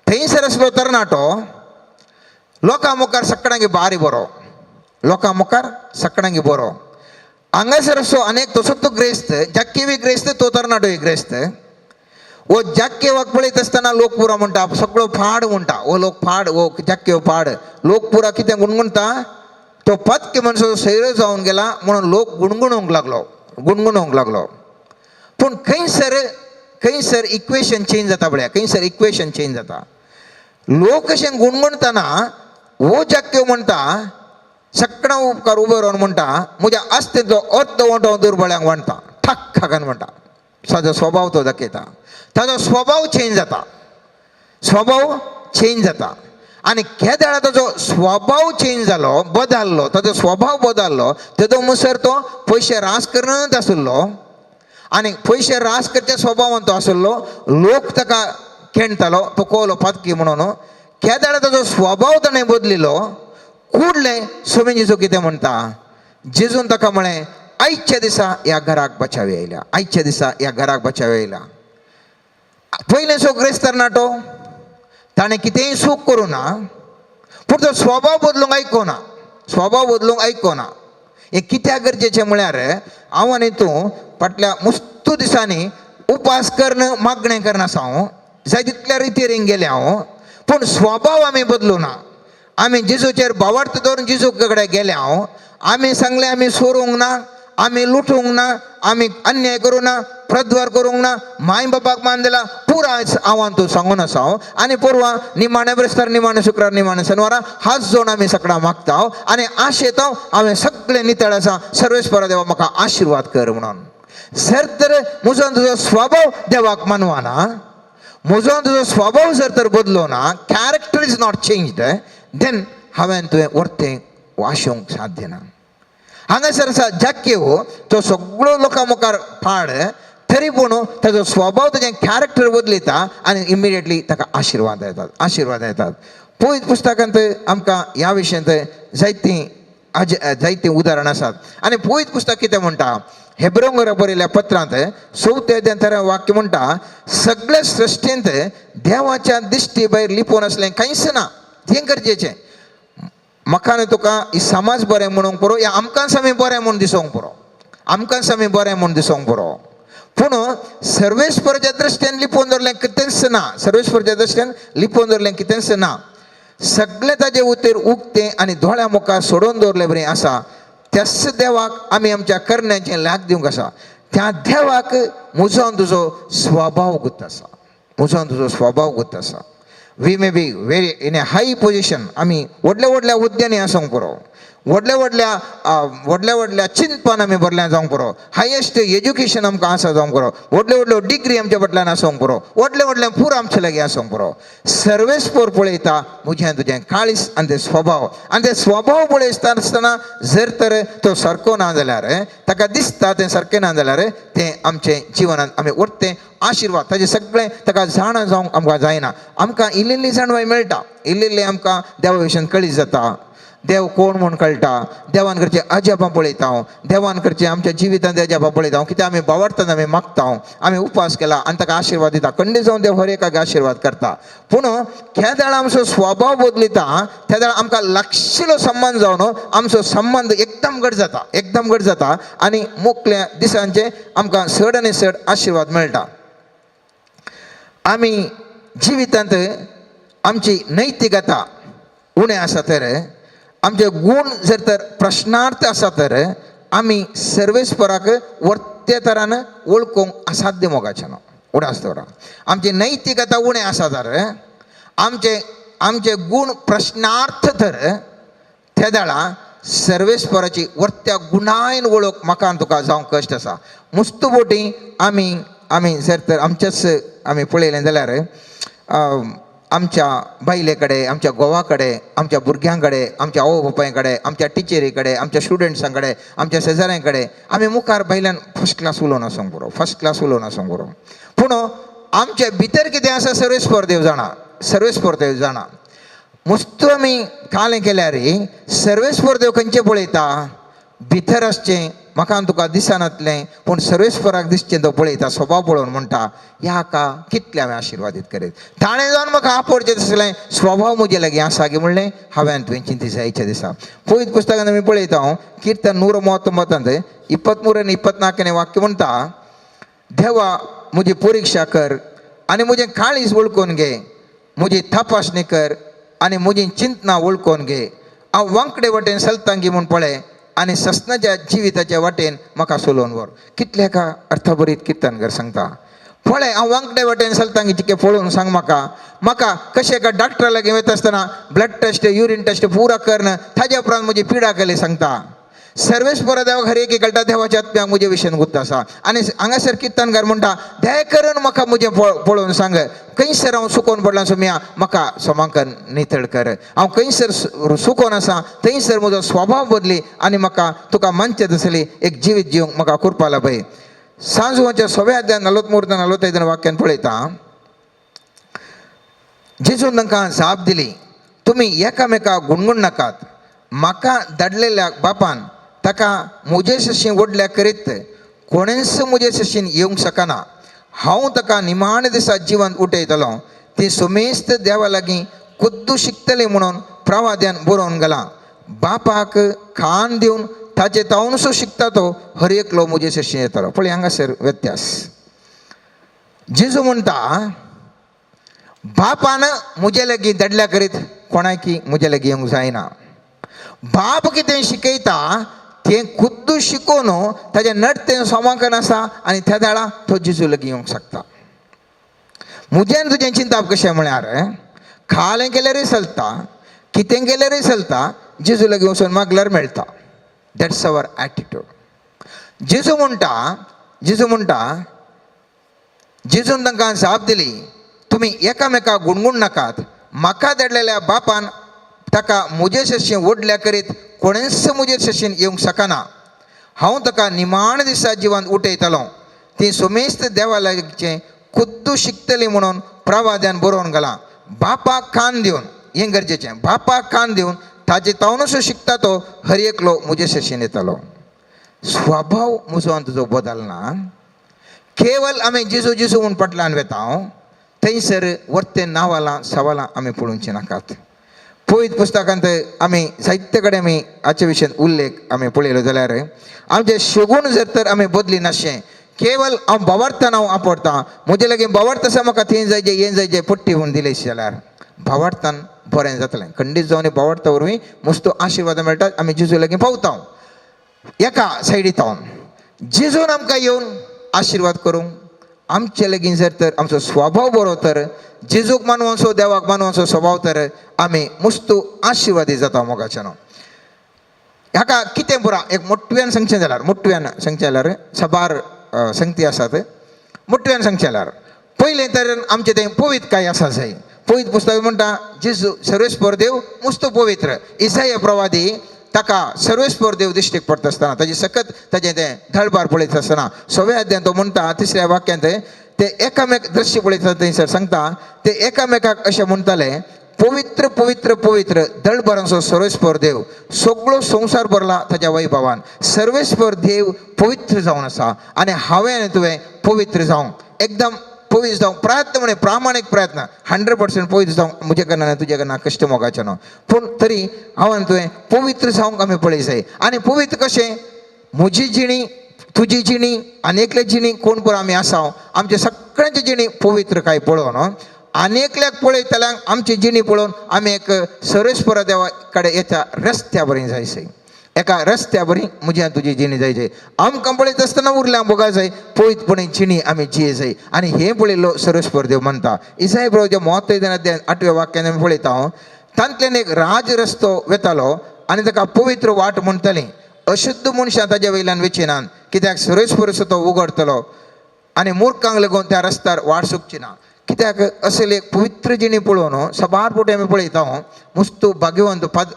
थंयसर आसलो तरणाटो लोकां मुखार सगळ्यांक बारी बरो, लोकां मुखार सगळ्यांक बरो. हांगासर असो अनेक तसोच तो ग्रेस्त, जाक्केवी ग्रेस्त, तो तरणाटोय ग्रेस्त. हो जाक्केवाक पळयत आसतना लोक पुरो म्हणटा, सगळो फाड म्हणटा, हो लोक फाड, हो जाक्केव फाड. लोक पुरा कितें गुणगुणता? तो पातकी मनशाचो सैरो जावन गेला म्हणून लोक गुणगुणोंक लागलो, गुणगुणोंक लागलो. पूण खंयसर खंयसर इक्वेशन चेंज जाता पळया, खंयसर इक्वेशन चेंज जाता. लोक अशें गुणगुणतना हो जाक्केव म्हणटा, सगळ्यां उपकार उबो रावन म्हणटा, म्हज्या आस्तेंतलो अर्द वांटो हांव दुर्बळ्यांक वांटता. ठाक खाकान म्हणटा. ताजो स्वभाव तो दाखयता, ताजो स्वभाव चेंज जाता, स्वभाव चेंज जाता. आनी केदळा ताजो स्वभाव चेंज जालो, बदल्लो, ताजो स्वभाव बदल्लो. तेदो मुसर तो पयशे रास करत आशिल्लो आनी पयशे रास करच्या स्वभावान तो आशिल्लो. लोक ताका खेणटालो, तो कोलो पातकी म्हणून. केदळा ताजो स्वभाव ताणें बदलिलो. कुडलें स्वामी जेजू कितें म्हणटा? जेजून ताका म्हळें, आयच्या दिसा ह्या घराक बचाव येयल्या, आयच्या दिसा ह्या घराक बचाव येयला. पयलें सो ग्रेस्त तरणाटो ताणें कितेंय चूक करूं ना, पूण तो स्वभाव बदलूंक आयकोना, स्वभाव बदलूंक आयकोना. हें कित्याक गरजेचें म्हळ्यार हांव आनी तूं फाटल्या मुस्तू दिसांनी उपास करून मागणें करना आसा, हांव जाय तितल्या रितीन गेलें हांव, पूण स्वभाव आमी बदलूं ना. आमी जेजूचेर भावार्थ दवरून जेजू कडेन गेले हांव. आमी सांगलें आमी सोरूंक ना, आमी लुटूंक ना, आमी अन्याय करूं ना, प्रद्वार करूंक ना, माय बापाक मान दिला पुरा हांवान तूं सांगून आसा हांव. आनी पोरवा निमाणे ब्रेस्तार, निमाणे शुक्रार, निमाणे शेनवारा हात जोड आमी सगळां मागता हांव आनी आशेता हांवें सगळें नितळ आसा. सर्वेस्परा देवा म्हाका आशिर्वाद कर म्हणून. जर तर म्हजो तुजो स्वभाव देवाक मानवाना, म्हजो तुजो स्वभाव जर तर बदलो ना, character is not changed, then हांवें तुवें वर्तें वाशोवंक साध्य ना. हांगासर आसा जाक्यो, तो सगळो लोकां मुखार पाड, तरी पूण ताजो स्वभाव ताजें कॅरेक्टर बदलिता आनी इमिडिएटली ताका आशिर्वाद येतात, आशिर्वाद येतात. पवित्र पुस्तकांत आमकां ह्या विशयांत जायतीं जायतीं उदाहरणां आसात. आनी पवित्र पुस्तक कितें म्हणटा, हेब्रोंगर बरयल्ल्या पत्रांत चवथ्या अध्यायांत वाक्य म्हणटा, सगळे सृश्टींत देवाच्या दिश्टी भायर लिपोवन आसलें कांयच ना. हें गरजेचें. म्हाका न्हय तुका ही समाज बरें म्हणूंक पुरो, या आमकांच आमी बरें म्हूण दिसोंक पुरो, आमकांच आमी बरें म्हूण दिसोंक पुरो, पूण सर्वेस्पराच्या दृश्टीन लिपोवन दवरलें कितेंच ना. सर्वेस्पराच्या दृश्टीन लिपोवन दवरलें कितेंच ना. सगळें ताजे उतेर उक्तें आनी दोळ्या मुखार सोडोवन दवरलें बरें आसा. त्याच देवाक आमी आमच्या करण्याचें लाग दिवंक आसा. त्या देवाक म्हजो आनी तुजो स्वभाव गुत्त आसा, म्हजो आनी तुजो स्वभाव गुत्त आसा. We may be very in a high position, आमी व्हडल्या व्हडल्या हुद्द्यांनी आसूंक पुरो, व्हडल्या व्हडल्या व्हडल्या व्हडल्या चिंतपान आमी भरल्या जावंक पुरो, हायेस्ट एज्युकेशन आमकां आसा जावंक पुरो, व्हडल्यो व्हडल्यो डिग्री आमच्या फाटल्यान आसूंक पुरो, व्हडलें व्हडलें पूर आमचे लागीं आसूंक पुरो. सर्वेस्पोर पळयता म्हजें आनी तुजें काळीज आनी ते स्वभाव. आनी ते स्वभाव पळयता आसतना जर तर तो सारको ना जाल्यार, ताका दिसता तें सारकें ना जाल्यार, तें आमचें जिवनांत आमी उरतें आशिर्वाद ताजें सगळें ताका जाणा जावंक आमकां जायना. आमकां इल्ली इल्ली जाणवाय मेळटा, इल्ली इल्ली आमकां देवा विशयान कळीत जाता, देव कोण म्हूण कळटा. देवान करचें अजापां पळयता हांव, देवान करचें आमच्या जिवितांत अजापां पळयता हांव. कित्याक आमी बावडटात, आमी मागता हांव, आमी उपास केला आनी ताका आशिर्वाद दिता. खंडीत जावन देव हर एकाक आशिर्वाद करता. पूण केदाळ आमचो स्वभाव बदलिता, त्या वेळार आमकां लागशिलो संबंद जावन आमचो संबंद एकदम घट जाता, एकदम घट जाता आनी मुखल्या दिसांचे आमकां चड आनी चड आशिर्वाद मेळटा. आमी जिवितांत आमची नैतिकता उणें आसा तर, आमचे गूण जर तर प्रश्नार्थ आसा तर, आमी सर्वेस्पराक वर्ते तरान वळखूंक असाध्य मोगाचें न्हू. उडास दवरा, आमची नैतिकता उणें आसा तर, आमचे आमचे गूण प्रश्नार्थ तर, त्या वेळा सर्वेस्पराची वर्त्या गुणायन वळख म्हाका आनी तुका जावंक कश्ट आसा. मुस्तू बोटी आमी आमी जर तर आमचेच आमी पळयलें जाल्यार, आमच्या बायले कडेन, आमच्या घोवा कडेन, आमच्या भुरग्यां कडेन, आमच्या आवय बापाय कडेन, आमच्या टिचरी कडेन, आमच्या स्टुडंट्सां कडेन, आमच्या शेजाऱ्यां कडेन आमी मुखार भायल्यान फर्स्ट क्लास उलोवन आसूंक पुरो, फर्स्ट क्लास उलोवन आसूंक पुरो, पूण आमचे भितर कितें आसा सर्वेस्पर देव जाणा, सर्वेस्पर देव जाणा. मुस्तू आमी कालें केल्यार सर्वेस्पर देव खंयचें पळयता, भितर आसचें म्हाका आनी तुका दिसनातलें, पूण सर्वेस्पराक दिसचें तो पळयता. स्वभाव पळोवन म्हणटा, ह्या का कितलें हांवें आशिर्वादीत करीत, ताणें जावन म्हाका आपोवचें तसलें स्वभाव म्हजे लागीं आसा की म्हणलें हांवें तुवें चिंती जायच्या दिसा. पवित्र पुस्तकांत आमी पळयता हांव कीर्तन 139 23 24 वाक्य म्हणटा, देवा म्हजी परिक्षा कर आनी म्हजें काळीज वळखून घे, म्हजी तपासणी कर आनी म्हजी चिंतना वळखून घे. हांव वांकडे वाटेन चलतांगी म्हूण पळय आनी ससनाच्या जिविताच्या वाटेन म्हाका सोलोवन व्हर. कितल्या का अर्थभरीत कीर्तनकार सांगता, पळय हांव वांकडे वाटेन चलतांगी चिके पळोवन सांग म्हाका. म्हाका कशें एका डॉक्टरा लागीं वयता आसतना ब्लड टेस्ट, युरीन टेस्ट पुरा करून ताज्या उपरांत म्हजी पिडा केली सांगता. सर्वेस्पर देवाक हर एक कळटा, देवाच्या आत्म्याक म्हजे विशयान गुत्त आसा. आनी हांगासर कीर्तनकार म्हणटा, दया करून म्हाका म्हजें पळोवन सांग, खंयसर हांव सुकोवन पडलां सोम्या, म्हाका सोमांकन नितळ कर. हांव खंयसर सुकोवन आसा थंयसर म्हजो स्वभाव बदली आनी म्हाका तुका मानचें तसली एक जिवीत जिवंक म्हाका कुरपा लाभय. सांजवाच्या सव्या अध्याय 43 45 वाक्यान पळयता, जेजून तांकां जाप दिली, तुमी एकामेका गुणगुण नाकात. म्हाका धाडलेल्या बापान ताका म्हजे शशीन व्हडल्या करीत कोणेंच म्हजे शशीन येवंक शकना. हांव ताका निमाणे दिसा जिवंत उठयतलो. ती सुमेस्त देवा लागीं खुद्दू शिकतली म्हणून प्रवाद्यान बरोवन गेलां. बापाक कान दिवन ताचे तावनसो शिकता तो हर एकलो म्हजे शशीन येतलो. पळय हांगासर व्यत्यास. जेजू म्हणटा, बापान म्हजे लागीं धाडल्या करीत कोणाकी म्हजे लागीं येवंक जायना. बाप कितें शिकयता तें खुद्दू शिकोवन ताजें नडतें सोमाकन आसा आनी त्या दाळा तो जेजू लागीं येवंक शकता. म्हजें आनी तुजें चिंताप कशें म्हळ्यार खालें केल्यारय चलता, कितें केल्यारय चलता, जेजू लागीं वचून मागल्यार मेळटा. That's our attitude. जेजू म्हणटा, जेजू म्हणटा, जेजून तांकां जाप दिली, तुमी एकामेका गुणगुण नाकात, म्हाका धाडलेल्या बापान ताका म्हजे शशीन व्हडल्या करीत कोणेंच म्हजे शशीन येवंक शकना. हांव ताका निमाण दिसा जिवान उठयतलो. ती सुमेस्त देवा लागचें खुद्दू शिकतली म्हणून प्रवाद्यान बरोवन घालां. बापाक कान दिवन, हें गरजेचें, बापाक कान दिवन ताजे तावनसो शिकता तो हर एकलो म्हजे शशीन येतलो. स्वभाव म्हजो आनी तुजो बदलना. केवल आमी जेजू जेजू म्हूण पटल्यान वेता थंयसर वर्ते नावालां सवालां आमी पळोवचीं नाकात. पवित्र पुस्तकांत आमी जायते कडेन आमी हाचे विशयान उल्लेख आमी पळयलो जाल्यार आमचें शगून जर तर आमी बदली नाशें, केवल हांव भावार्थान हांव आपडतां, म्हजे लागीं भावार्थ आसा, म्हाका थंय जायचे हें जायचे पट्टी म्हूण दिली जाल्यार भावार्थान बरें जातलें. खंडीत जावन भावार्था वरवीं मस्त आशिर्वाद मेळटात, आमी जेजू लागीं पावता. एका सायडीत हांव जेजून आमकां येवन आशिर्वाद करूंक आमचे लागीं जर तर आमचो स्वभाव बरो तर जेजूक मानवचो देवाक मानवचो स्वभाव तर आमी मुस्तू आशिर्वादी जाता मोगाच्यान. हाका कितें पुरा एक मोटव्यान सांगचें जाल्यार, मोटव्यान सांगचें जाल्यार साबार संगती आसात. मोटव्यान सांगचें जाल्यार पयलें तर आमचें तें पवित्र काय आसा जाय. पवित्र पुस्तक म्हणटा जेजू सर्वेस्पर देव मुस्तू पवित्र. इसाय प्रवादी ताका सर्वेस्पर देव दिश्टीक पडटा आसतना ताजी सकत ताजें तें धळबार पळयता आसतना सव्या अध्यायांत तो म्हणटा तिसऱ्या वाक्यांत ते एकामेक दृश्य पळयता थंयसर सांगता ते एकामेकाक अशें म्हणटाले, पवित्र पवित्र पवित्र दळभरांचो सर्वेस्पर देव, सगळो संवसार भरला ताज्या वैभवान. सर्वेस्पर देव पवित्र जावन आसा आनी हांवें आनी तुवें पवित्र जावंक एकदम पवित्र जावंक प्रयत्न म्हणे प्रामाणीक प्रयत्न 100% पवित्र जावंक म्हजे कडल्यान आनी तुजे कडल्यान कश्ट मोगाचें न्हू, पूण तरी हांव आनी तुवें पवित्र जावंक आमी पळय जाय. आनी पवित्र कशें, म्हजी जिणी तुजी जिणी आनी एकले जिणी कोण पळय आमी आसा आमचे सगळ्यांची जिणी पवित्र काय पळोवन आनी एकल्याक पळयतल्यांक आमची जिणी पळोवन आमी एक सर्वेस्पर देवा कडेन येता रस्त्या बरी जायसय, एका रस्त्या बरी म्हजी आनी तुजी जिणी जायचे. आमकां पळयत आसतना उरल्या बोगा जाय पवित्रपणे जिणी आमी जिये जाय. आनी हें पळयल्लो सर्वेस्पर देव म्हणटा इसाय प्रभूच्या म्हत्व आठव्या वाक्यान आमी पळयता हांव तांतल्यान एक राज रस्तो वेतालो आनी ताका पवित्र वाट म्हणटाली. अशुद्ध मनशां ताज्या वयल्यान वेचिनात, कित्याक सर्वेस्पर तो उगडतलो आनी मुर्खांक लागून त्या रस्त्यार वाट सुकची ना. कित्याक असले एक पवित्र जिणी पळोवन साबार फावटी आमी पळयता मुस्तू भाग्यवंत पद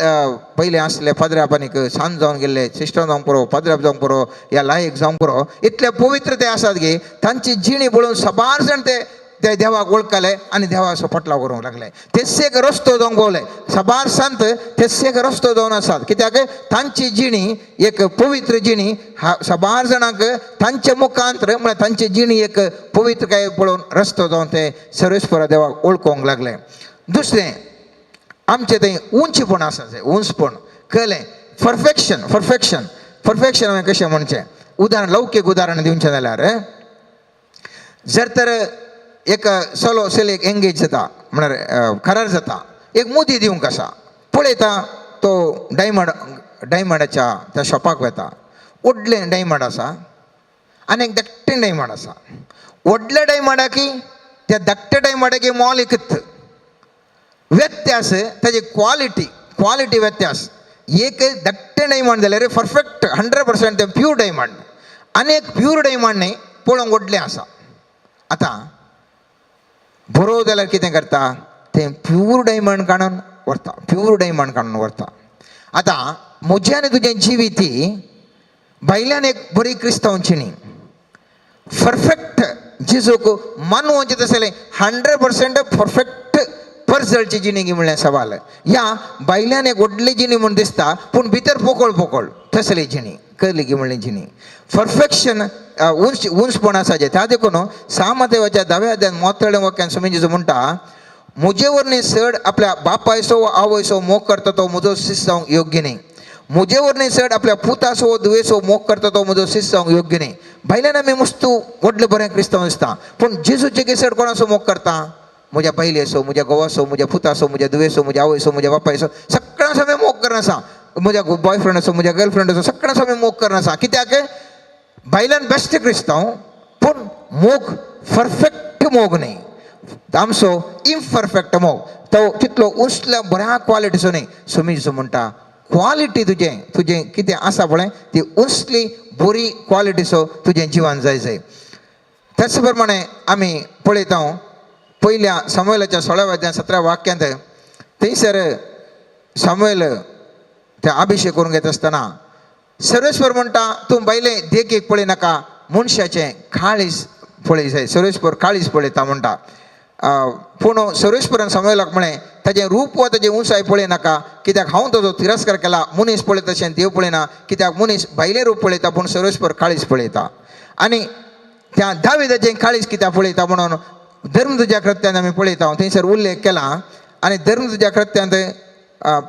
पयलें आसले पाद्र्यापानीक सांज जावन गेल्ले सिस्टर जावंक पुरो पाद्र्याप जावंक पुरो या लायक जावंक पुरो इतले पवित्र ते आसात गे तांची जिणी पळोवन साबार जाण ते ते देवाक वळखले आनी देवाचो पटलाव करूंक लागले. तेच एक रस्तो जावंक पावले साबार संत, तेच एक रस्तो जावन आसात. कित्याक तांची जिणी एक पवित्र जिणी साबार जाणांक तांचे मुखांतर म्हळ्यार तांची जिणी एक पवित्र काय पळोवन रस्तो जावन ते सर्वेस्पर देवाक वळखूंक लागले. दुसरें आमचें थंय उंचपण आसा, उंचपण कळ्ळें, परफेक्शन परफेक्शन परफेक्शन हांवें कशें म्हणचें उदाहरण लौकीक उदाहरण दिवचें जाल्यार जर तर एक चलो चलयेक एंगेज जाता म्हळ्यार करार जाता, एक मुदी दिवंक आसा पळयता तो डायमंड डायमंडाच्या त्या शॉपाक वता, व्हडलें डायमंड आसा आनी एक धाकटें डायमंड आसा. व्हडल्या डायमंडाकी त्या धाकट्या डायमंडाकी मोल एकच, व्यत्यास ताजी क्वालिटी क्वालिटी व्यत्यास. एक धाकटें डायमंड जाल्यार परफेक्ट 100% तें प्यूर डायमंड आनी एक प्यूर डायमंड न्ही पळोवंक व्हडलें आसा. आतां बरो जाल्यार कितें करता तें प्यूर डायमंड काडून व्हरता, प्यूर डायमंड काडून व्हरता. आतां म्हजें आनी तुजें जिवीत भायल्यान एक बरी क्रिस्तांव जिणी परफेक्ट जेजूक मानवचें तसलें 100% परफेक्ट पर्जळची जिणी म्हणल्यार सवाल. ह्या भायल्यान एक व्हडली जिणी म्हूण दिसता पूण भितर पोकळ पोकळ तसली जिणी कळ्ळी की म्हणली जिणी परफेक्शन उंच उंचपण आसा जें. त्या देखून सामदेवाच्या दाव्या अध्यायान मोतळे वाक्यान स्वामी जेजू म्हणटा म्हजे वरवीं चड आपल्या बापायचो वा आवयचो मोग करता तो म्हजो शिस्त जावंक योग्य न्ही, म्हजे वरवीं चड आपल्या पुताचो वा धुवेचो मोग करता तो म्हजो शिस्त जावंक योग्य न्ही. भायल्यान आमी मुस्तू व्हडलें बरें क्रिस्तांव दिसता पूण जेजूचे चड कोणाचो मोग करता? म्हज्या बायलेचो, म्हज्या घोवाचो, म्हज्या पुताचो, म्हज्या धुवेचो, म्हज्या आवयचो, म्हज्या बापायचो, सगळ्यांचो हांवें मोग करून आसा. म्हज्या बॉयफ्रेंडाचो, म्हज्या गर्लफ्रेंडाचो, सगळ्यांचो हांवें मोग करून आसा. कित्याक बायलान बेस्ट क्रिस्तांव, पूण मोग परफेक्ट मोग न्ही, आमचो इम्परफेक्ट मोग, तो तितलो उंचल्या बऱ्या क्वालिटीचो न्ही. सोमी जेजू म्हणटा क्वालिटी तुजें तुजें कितें आसा पळय ती उंचली बरी क्वालिटीचो तुजें जिवन जाय जाय. त्याच प्रमाणे आमी पळयता पयल्या सामुएलाच्या 16व्या अध्याय 17 वाक्यांत, थंयसर सामुएल ते अभिशेक करून घेत आसतना सर्वेस्पर म्हणटा तूं बायले देखीक पळय नाका, मनशाचें काळीज पळय जाय. सर्वेस्पर काळीज पळयता म्हणटा. पूण सर्वेस्परान सामुएलाक म्हळें ताजें रूप वा ताजी उंचाय पळय नाका, कित्याक हांव ताजो तिरस्कार केला. मनीस पळयता तशें देव पळयना, कित्याक मनीस भायलें रूप पळयता पूण सर्वेस्पर काळीज पळयता. आनी त्या दाविदाचें काळीज कित्याक पळयता म्हणून धर्मदुजा कृत्यांत आमी पळयता, थंयसर उल्लेख केला. आनी धर्मदुजा कृत्यांत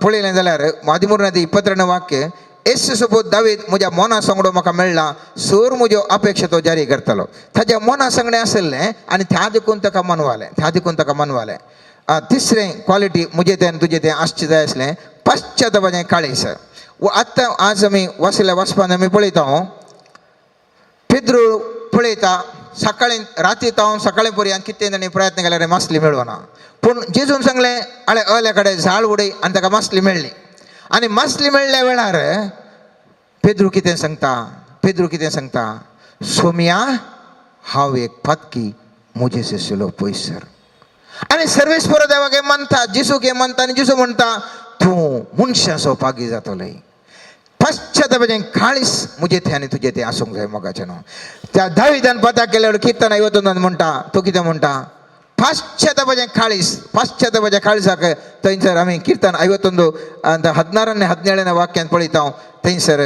पळयलें जाल्यार आदिमुर्नादी 22 वाक्य, येसू सोबत दावीद म्हज्या मना सांगडो म्हाका मेळ्ळा, सर म्हज्यो अपेक्षा तो जारी करतलो. ताज्या मना सांगणें आशिल्लें आनी त्या देखून ताका मनवालें, त्या देखून ताका मनवालें. तिसरें क्वालिटी म्हजें तें आनी तुजें तें आसचें जाय आसलें पश्चातापाचें काळीज. आतां आज आमी वाचल्या वाचपान आमी पळयता, पेद्रू पळयता सकाळी राती तावन सकाळी पर्यंत कितें ताणें प्रयत्न केल्यार मासली मेळना. पूण जेजून सांगलें आळे अल्या कडेन झाड उडय आनी ताका मासली मेळ्ळी. आनी मासली मेळ्ळ्या वेळार पेद्रू कितें सांगता, पेद्रू कितें सांगता, सोम्या हांव एक पातकी, म्हजे शिशिलो पयसर. आनी सर्वेस्पर देवाक हें मानता, जेजूक हें मानता. आनी जेजू म्हणटा तूं मनशाचो पागी जातलो. पश्चातापाचें काळीज म्हजें तें आनी तुजें तें आसूंक जाय मोगाचें न्हू. त्या दाविदान पता केल्यार किर्तन 51 म्हणटा, तो कितें म्हणटा, पाश्चातापाचें काळीज, पाश्चातापाच्या काळजाक थंयसर आमी किर्तन 51 16 17 वाक्यांत पळयता. थंयसर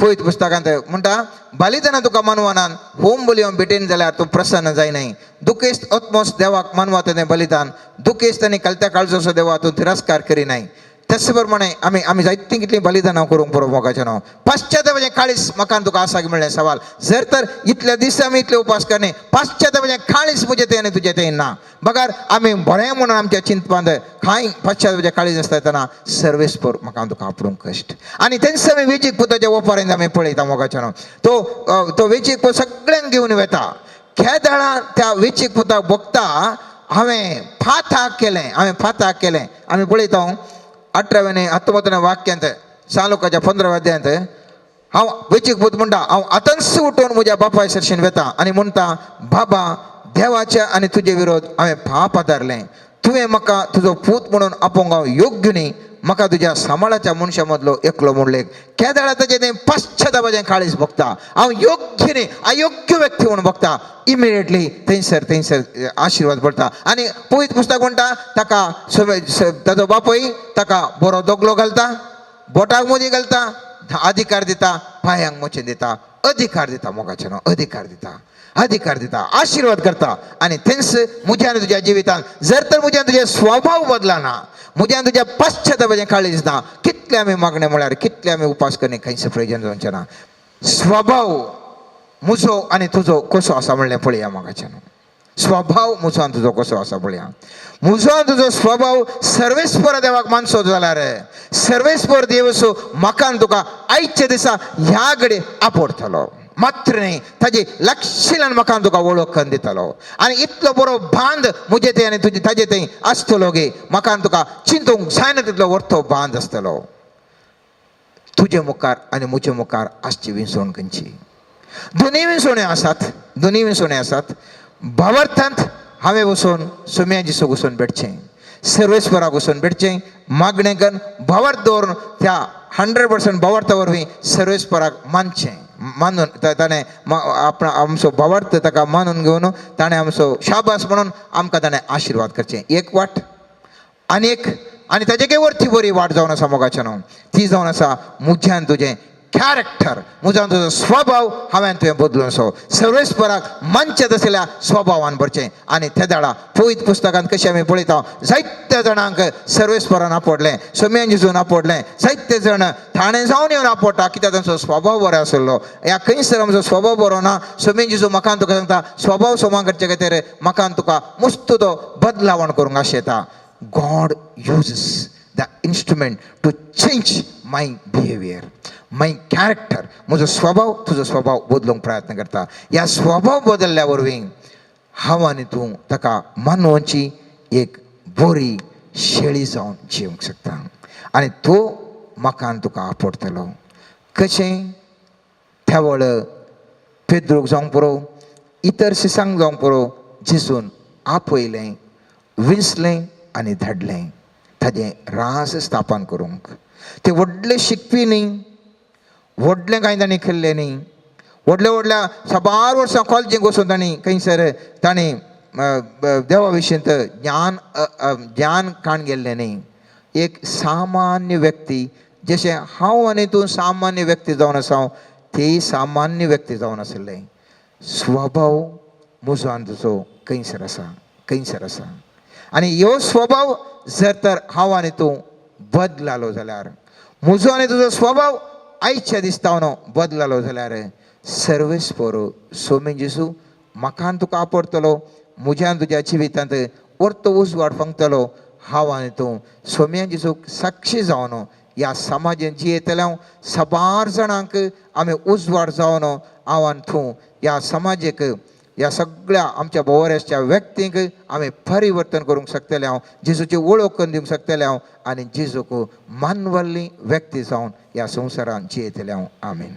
पवित्र पुस्तकांत म्हणटा बलिदानां तुका मानवनान, होम बली हांव भेटेन जाल्यार तूं प्रसन्न जायनाय. दुखेस्त आत्मोस देवाक मानवता तें बलिदान, दुखेस्त आनी कलत्या काळजाचो देवा तूं तिरस्कार करिनाय. त्याच प्रमाणे आमी आमी जायतीं कितलीं बलिदानां करूंक पुरो मोगाचें न्हू. पाश्चातापाचें काळीज म्हाका तुका आसा म्हणलें सवाल, जर तर इतल्या दीस आमी इतले उपास करणे, पाश्चातापाचें काळीज म्हजें तें आनी तुजें तें ना. बगर आमी बरें म्हणून आमच्या चिंतपांत कांय पाश्चातापाचें काळीज आसता तेन्ना सर्वेस्पर म्हाका तुका आपडूंक कश्ट. आनी तेंच आमी वेचीक पुताच्या ओपारीन आमी पळयता मोगाचें न्हू. तो तो वेचीक पूत सगळ्यांक घेवन वेता. केदळां त्या वेचीक पुताक भोगता हांवें पाताक केलें, हांवें पाताक केलें. आमी पळयता 18व्या 19 वाक्यांत सालुकाच्या 15व्या अध्यायांत हांव वेचीक पूत म्हणटा हांव आतांच उठून म्हज्या बापाय सरशीन वेता आनी म्हणटा बाबा देवाच्या आनी तुजे विरोध हांवें पाप आदारलें, तुवें म्हाका तुजो पूत म्हणून आपोवंक हांव योग्य न्ही, म्हाका तुज्या सांबाळाच्या मनशा मदलो एकलो म्हणले. केदळा ताजें तें पश्चातापाचें काळीज भोगता, हांव योग्य न्ही, अयोग्य व्यक्ती म्हणून भोगता. इमिडिएटली थंयसर थंयसर आशिर्वाद पडटा. आनी पवित्र पुस्तक म्हणटा ताका ताजो बापूय ताका बरो दोगलो घालता, बोटाक मोदी घालता, अधिकार दिता, पांयांक मोचें दिता, अधिकार दिता मोगाचें न्हू, अधिकार दिता, अधिकार दिता, आशिर्वाद करता. आनी थंयच म्हज्या आनी तुज्या जिवितांत जर तर म्हज्या तुजे स्वभाव बदलना, म्हज्या तुज्या पश्चातापाचें काळीज ना, कितले आमी मागणें म्हळ्यार कितले आमी उपास करणे खंयच प्रयोजन जावचें ना. स्वभाव म्हजो आनी तुजो कसो आसा म्हणलें पळया मोगाचें न्हू. स्वभाव म्हजो आनी तुजो कसो आसा पळया. म्हजो आनी तुजो स्वभाव सर्वेस्पर देवाक मानसो जाल्यार सर्वेस्पर देव असो म्हाका आनी तुका आयच्या दिसा ह्या घडये आपडतलो मात्र न्ही, ताजी लक्षिल्यान म्हाका तुका वळख करून दितलो. आनी इतलो बरो बांद म्हजे थंय आनी तुजे ताजे थंय आसतलो गे, म्हाका आनी तुका चिंतूंक जायना तितलो वर्तो बांद आसतलो. तुजे मुखार आनी म्हजे मुखार आसची विंचवण खंयची? दोनूय विंचवण्यो आसात, दोनूय विंचवण्यो आसात. भावार्थांत हांवें वचून सोम्या जेजूक वचून भेटचें, सर्वेस्पराक वचून भेटचें, मागणें करून भावार्थ दवरून त्या 100% भावार्था वरवीं सर्वेस्पराक मानचें, मानून ताणें आपणा आमचो भावार्थ ताका मानून घेवन ताणें आमचो शाबास म्हणून आमकां ताणें आशिर्वाद करचें. एक वाट आनी एक आनी ताजे वरती बरी वाट जावन आसा मोगाचें न्हू, ती जावन आसा म्हज्यान तुजें कॅरेक्टर, म्हजो आनी तुजो स्वभाव हांवें तुवें बदलून सो सर्वेस्पराक मानचें तसल्या स्वभावान भरचें. आनी ते दाडा पवित्र पुस्तकांत कशें आमी पळयता, जायत्या जाणांक सर्वेस्परान आपडलें, सोम्यान जेजून आपडलें. जायते जाण थाणे जावन येवन आपडटा, कित्याक तांचो स्वभाव बरो आसलो. ह्या खंयसर आमचो स्वभाव बरो ना. सोम्यान जेजू म्हाका आनी तुका सांगता, स्वभाव सोमा करचे खातीर म्हाका आनी तुका मस्त तो बदलावण करूंक आशेता. God uses the instrument to change my behaviour, my character. म्हजो स्वभाव, तुजो स्वभाव बदलूंक प्रयत्न करता. ह्या स्वभाव बदलल्या वरवीं हांव आनी तूं ताका मानवची एक बरी शेळी जावन जिवंक शकता आनी तो म्हाका आनी तुका आपडटलो. कशें त्यावळ पेद्रूक जावंक पुरो, इतर शिसांक जावंक पुरो, जेजून आपयलें, विंचलें आनी धाडलें ताजें रास स्थापन करूंक. ते व्हडले शिकपी न्ही, व्हडलें कांय तांणी केल्लें न्ही. व्हडल्या व्हडल्या साबार वर्सां कॉलेजीक वचून तांणी खंयसर तांणी देवा विशींत ज्ञान अ, अ, ज्ञान काण गेल्लें न्ही. एक सामान्य व्यक्ती, जशें हांव आनी तूं सामान्य व्यक्ती जावन आसा, ती सामान्य व्यक्ती जावन आशिल्ले. स्वभाव म्हजो आनी तुजो खंयसर आसा, खंयसर आसा? आनी ह्यो स्वभाव जर तर हांव आनी तूं बदलालो जाल्यार, म्हजो आनी तुजो स्वभाव आयच्या दिसता न्हू बदलालो जाल्यार, सर्वेस्पर सोमी जेजू म्हाका आनी तुका आपडटलो, म्हज्या आनी तुज्या जिवितांत वर्तो उजवाड फांकतलो. हांव आनी तूं सोम्या जेजूक साक्षी जावन ह्या समाजान जियेतले हांव. साबार जाणांक आमी उजवाड जावन हांव आनी तूं ह्या समाजेक, ह्या सगळ्या आमच्या भोंवऱ्याच्या व्यक्तींक आमी परिवर्तन करूंक शकतले हांव, जेजूची वळख करून दिवंक शकतले हांव आनी जेजूक मानवल्ली व्यक्ती जावन ह्या संवसारान जियेतले हांव. आमीन.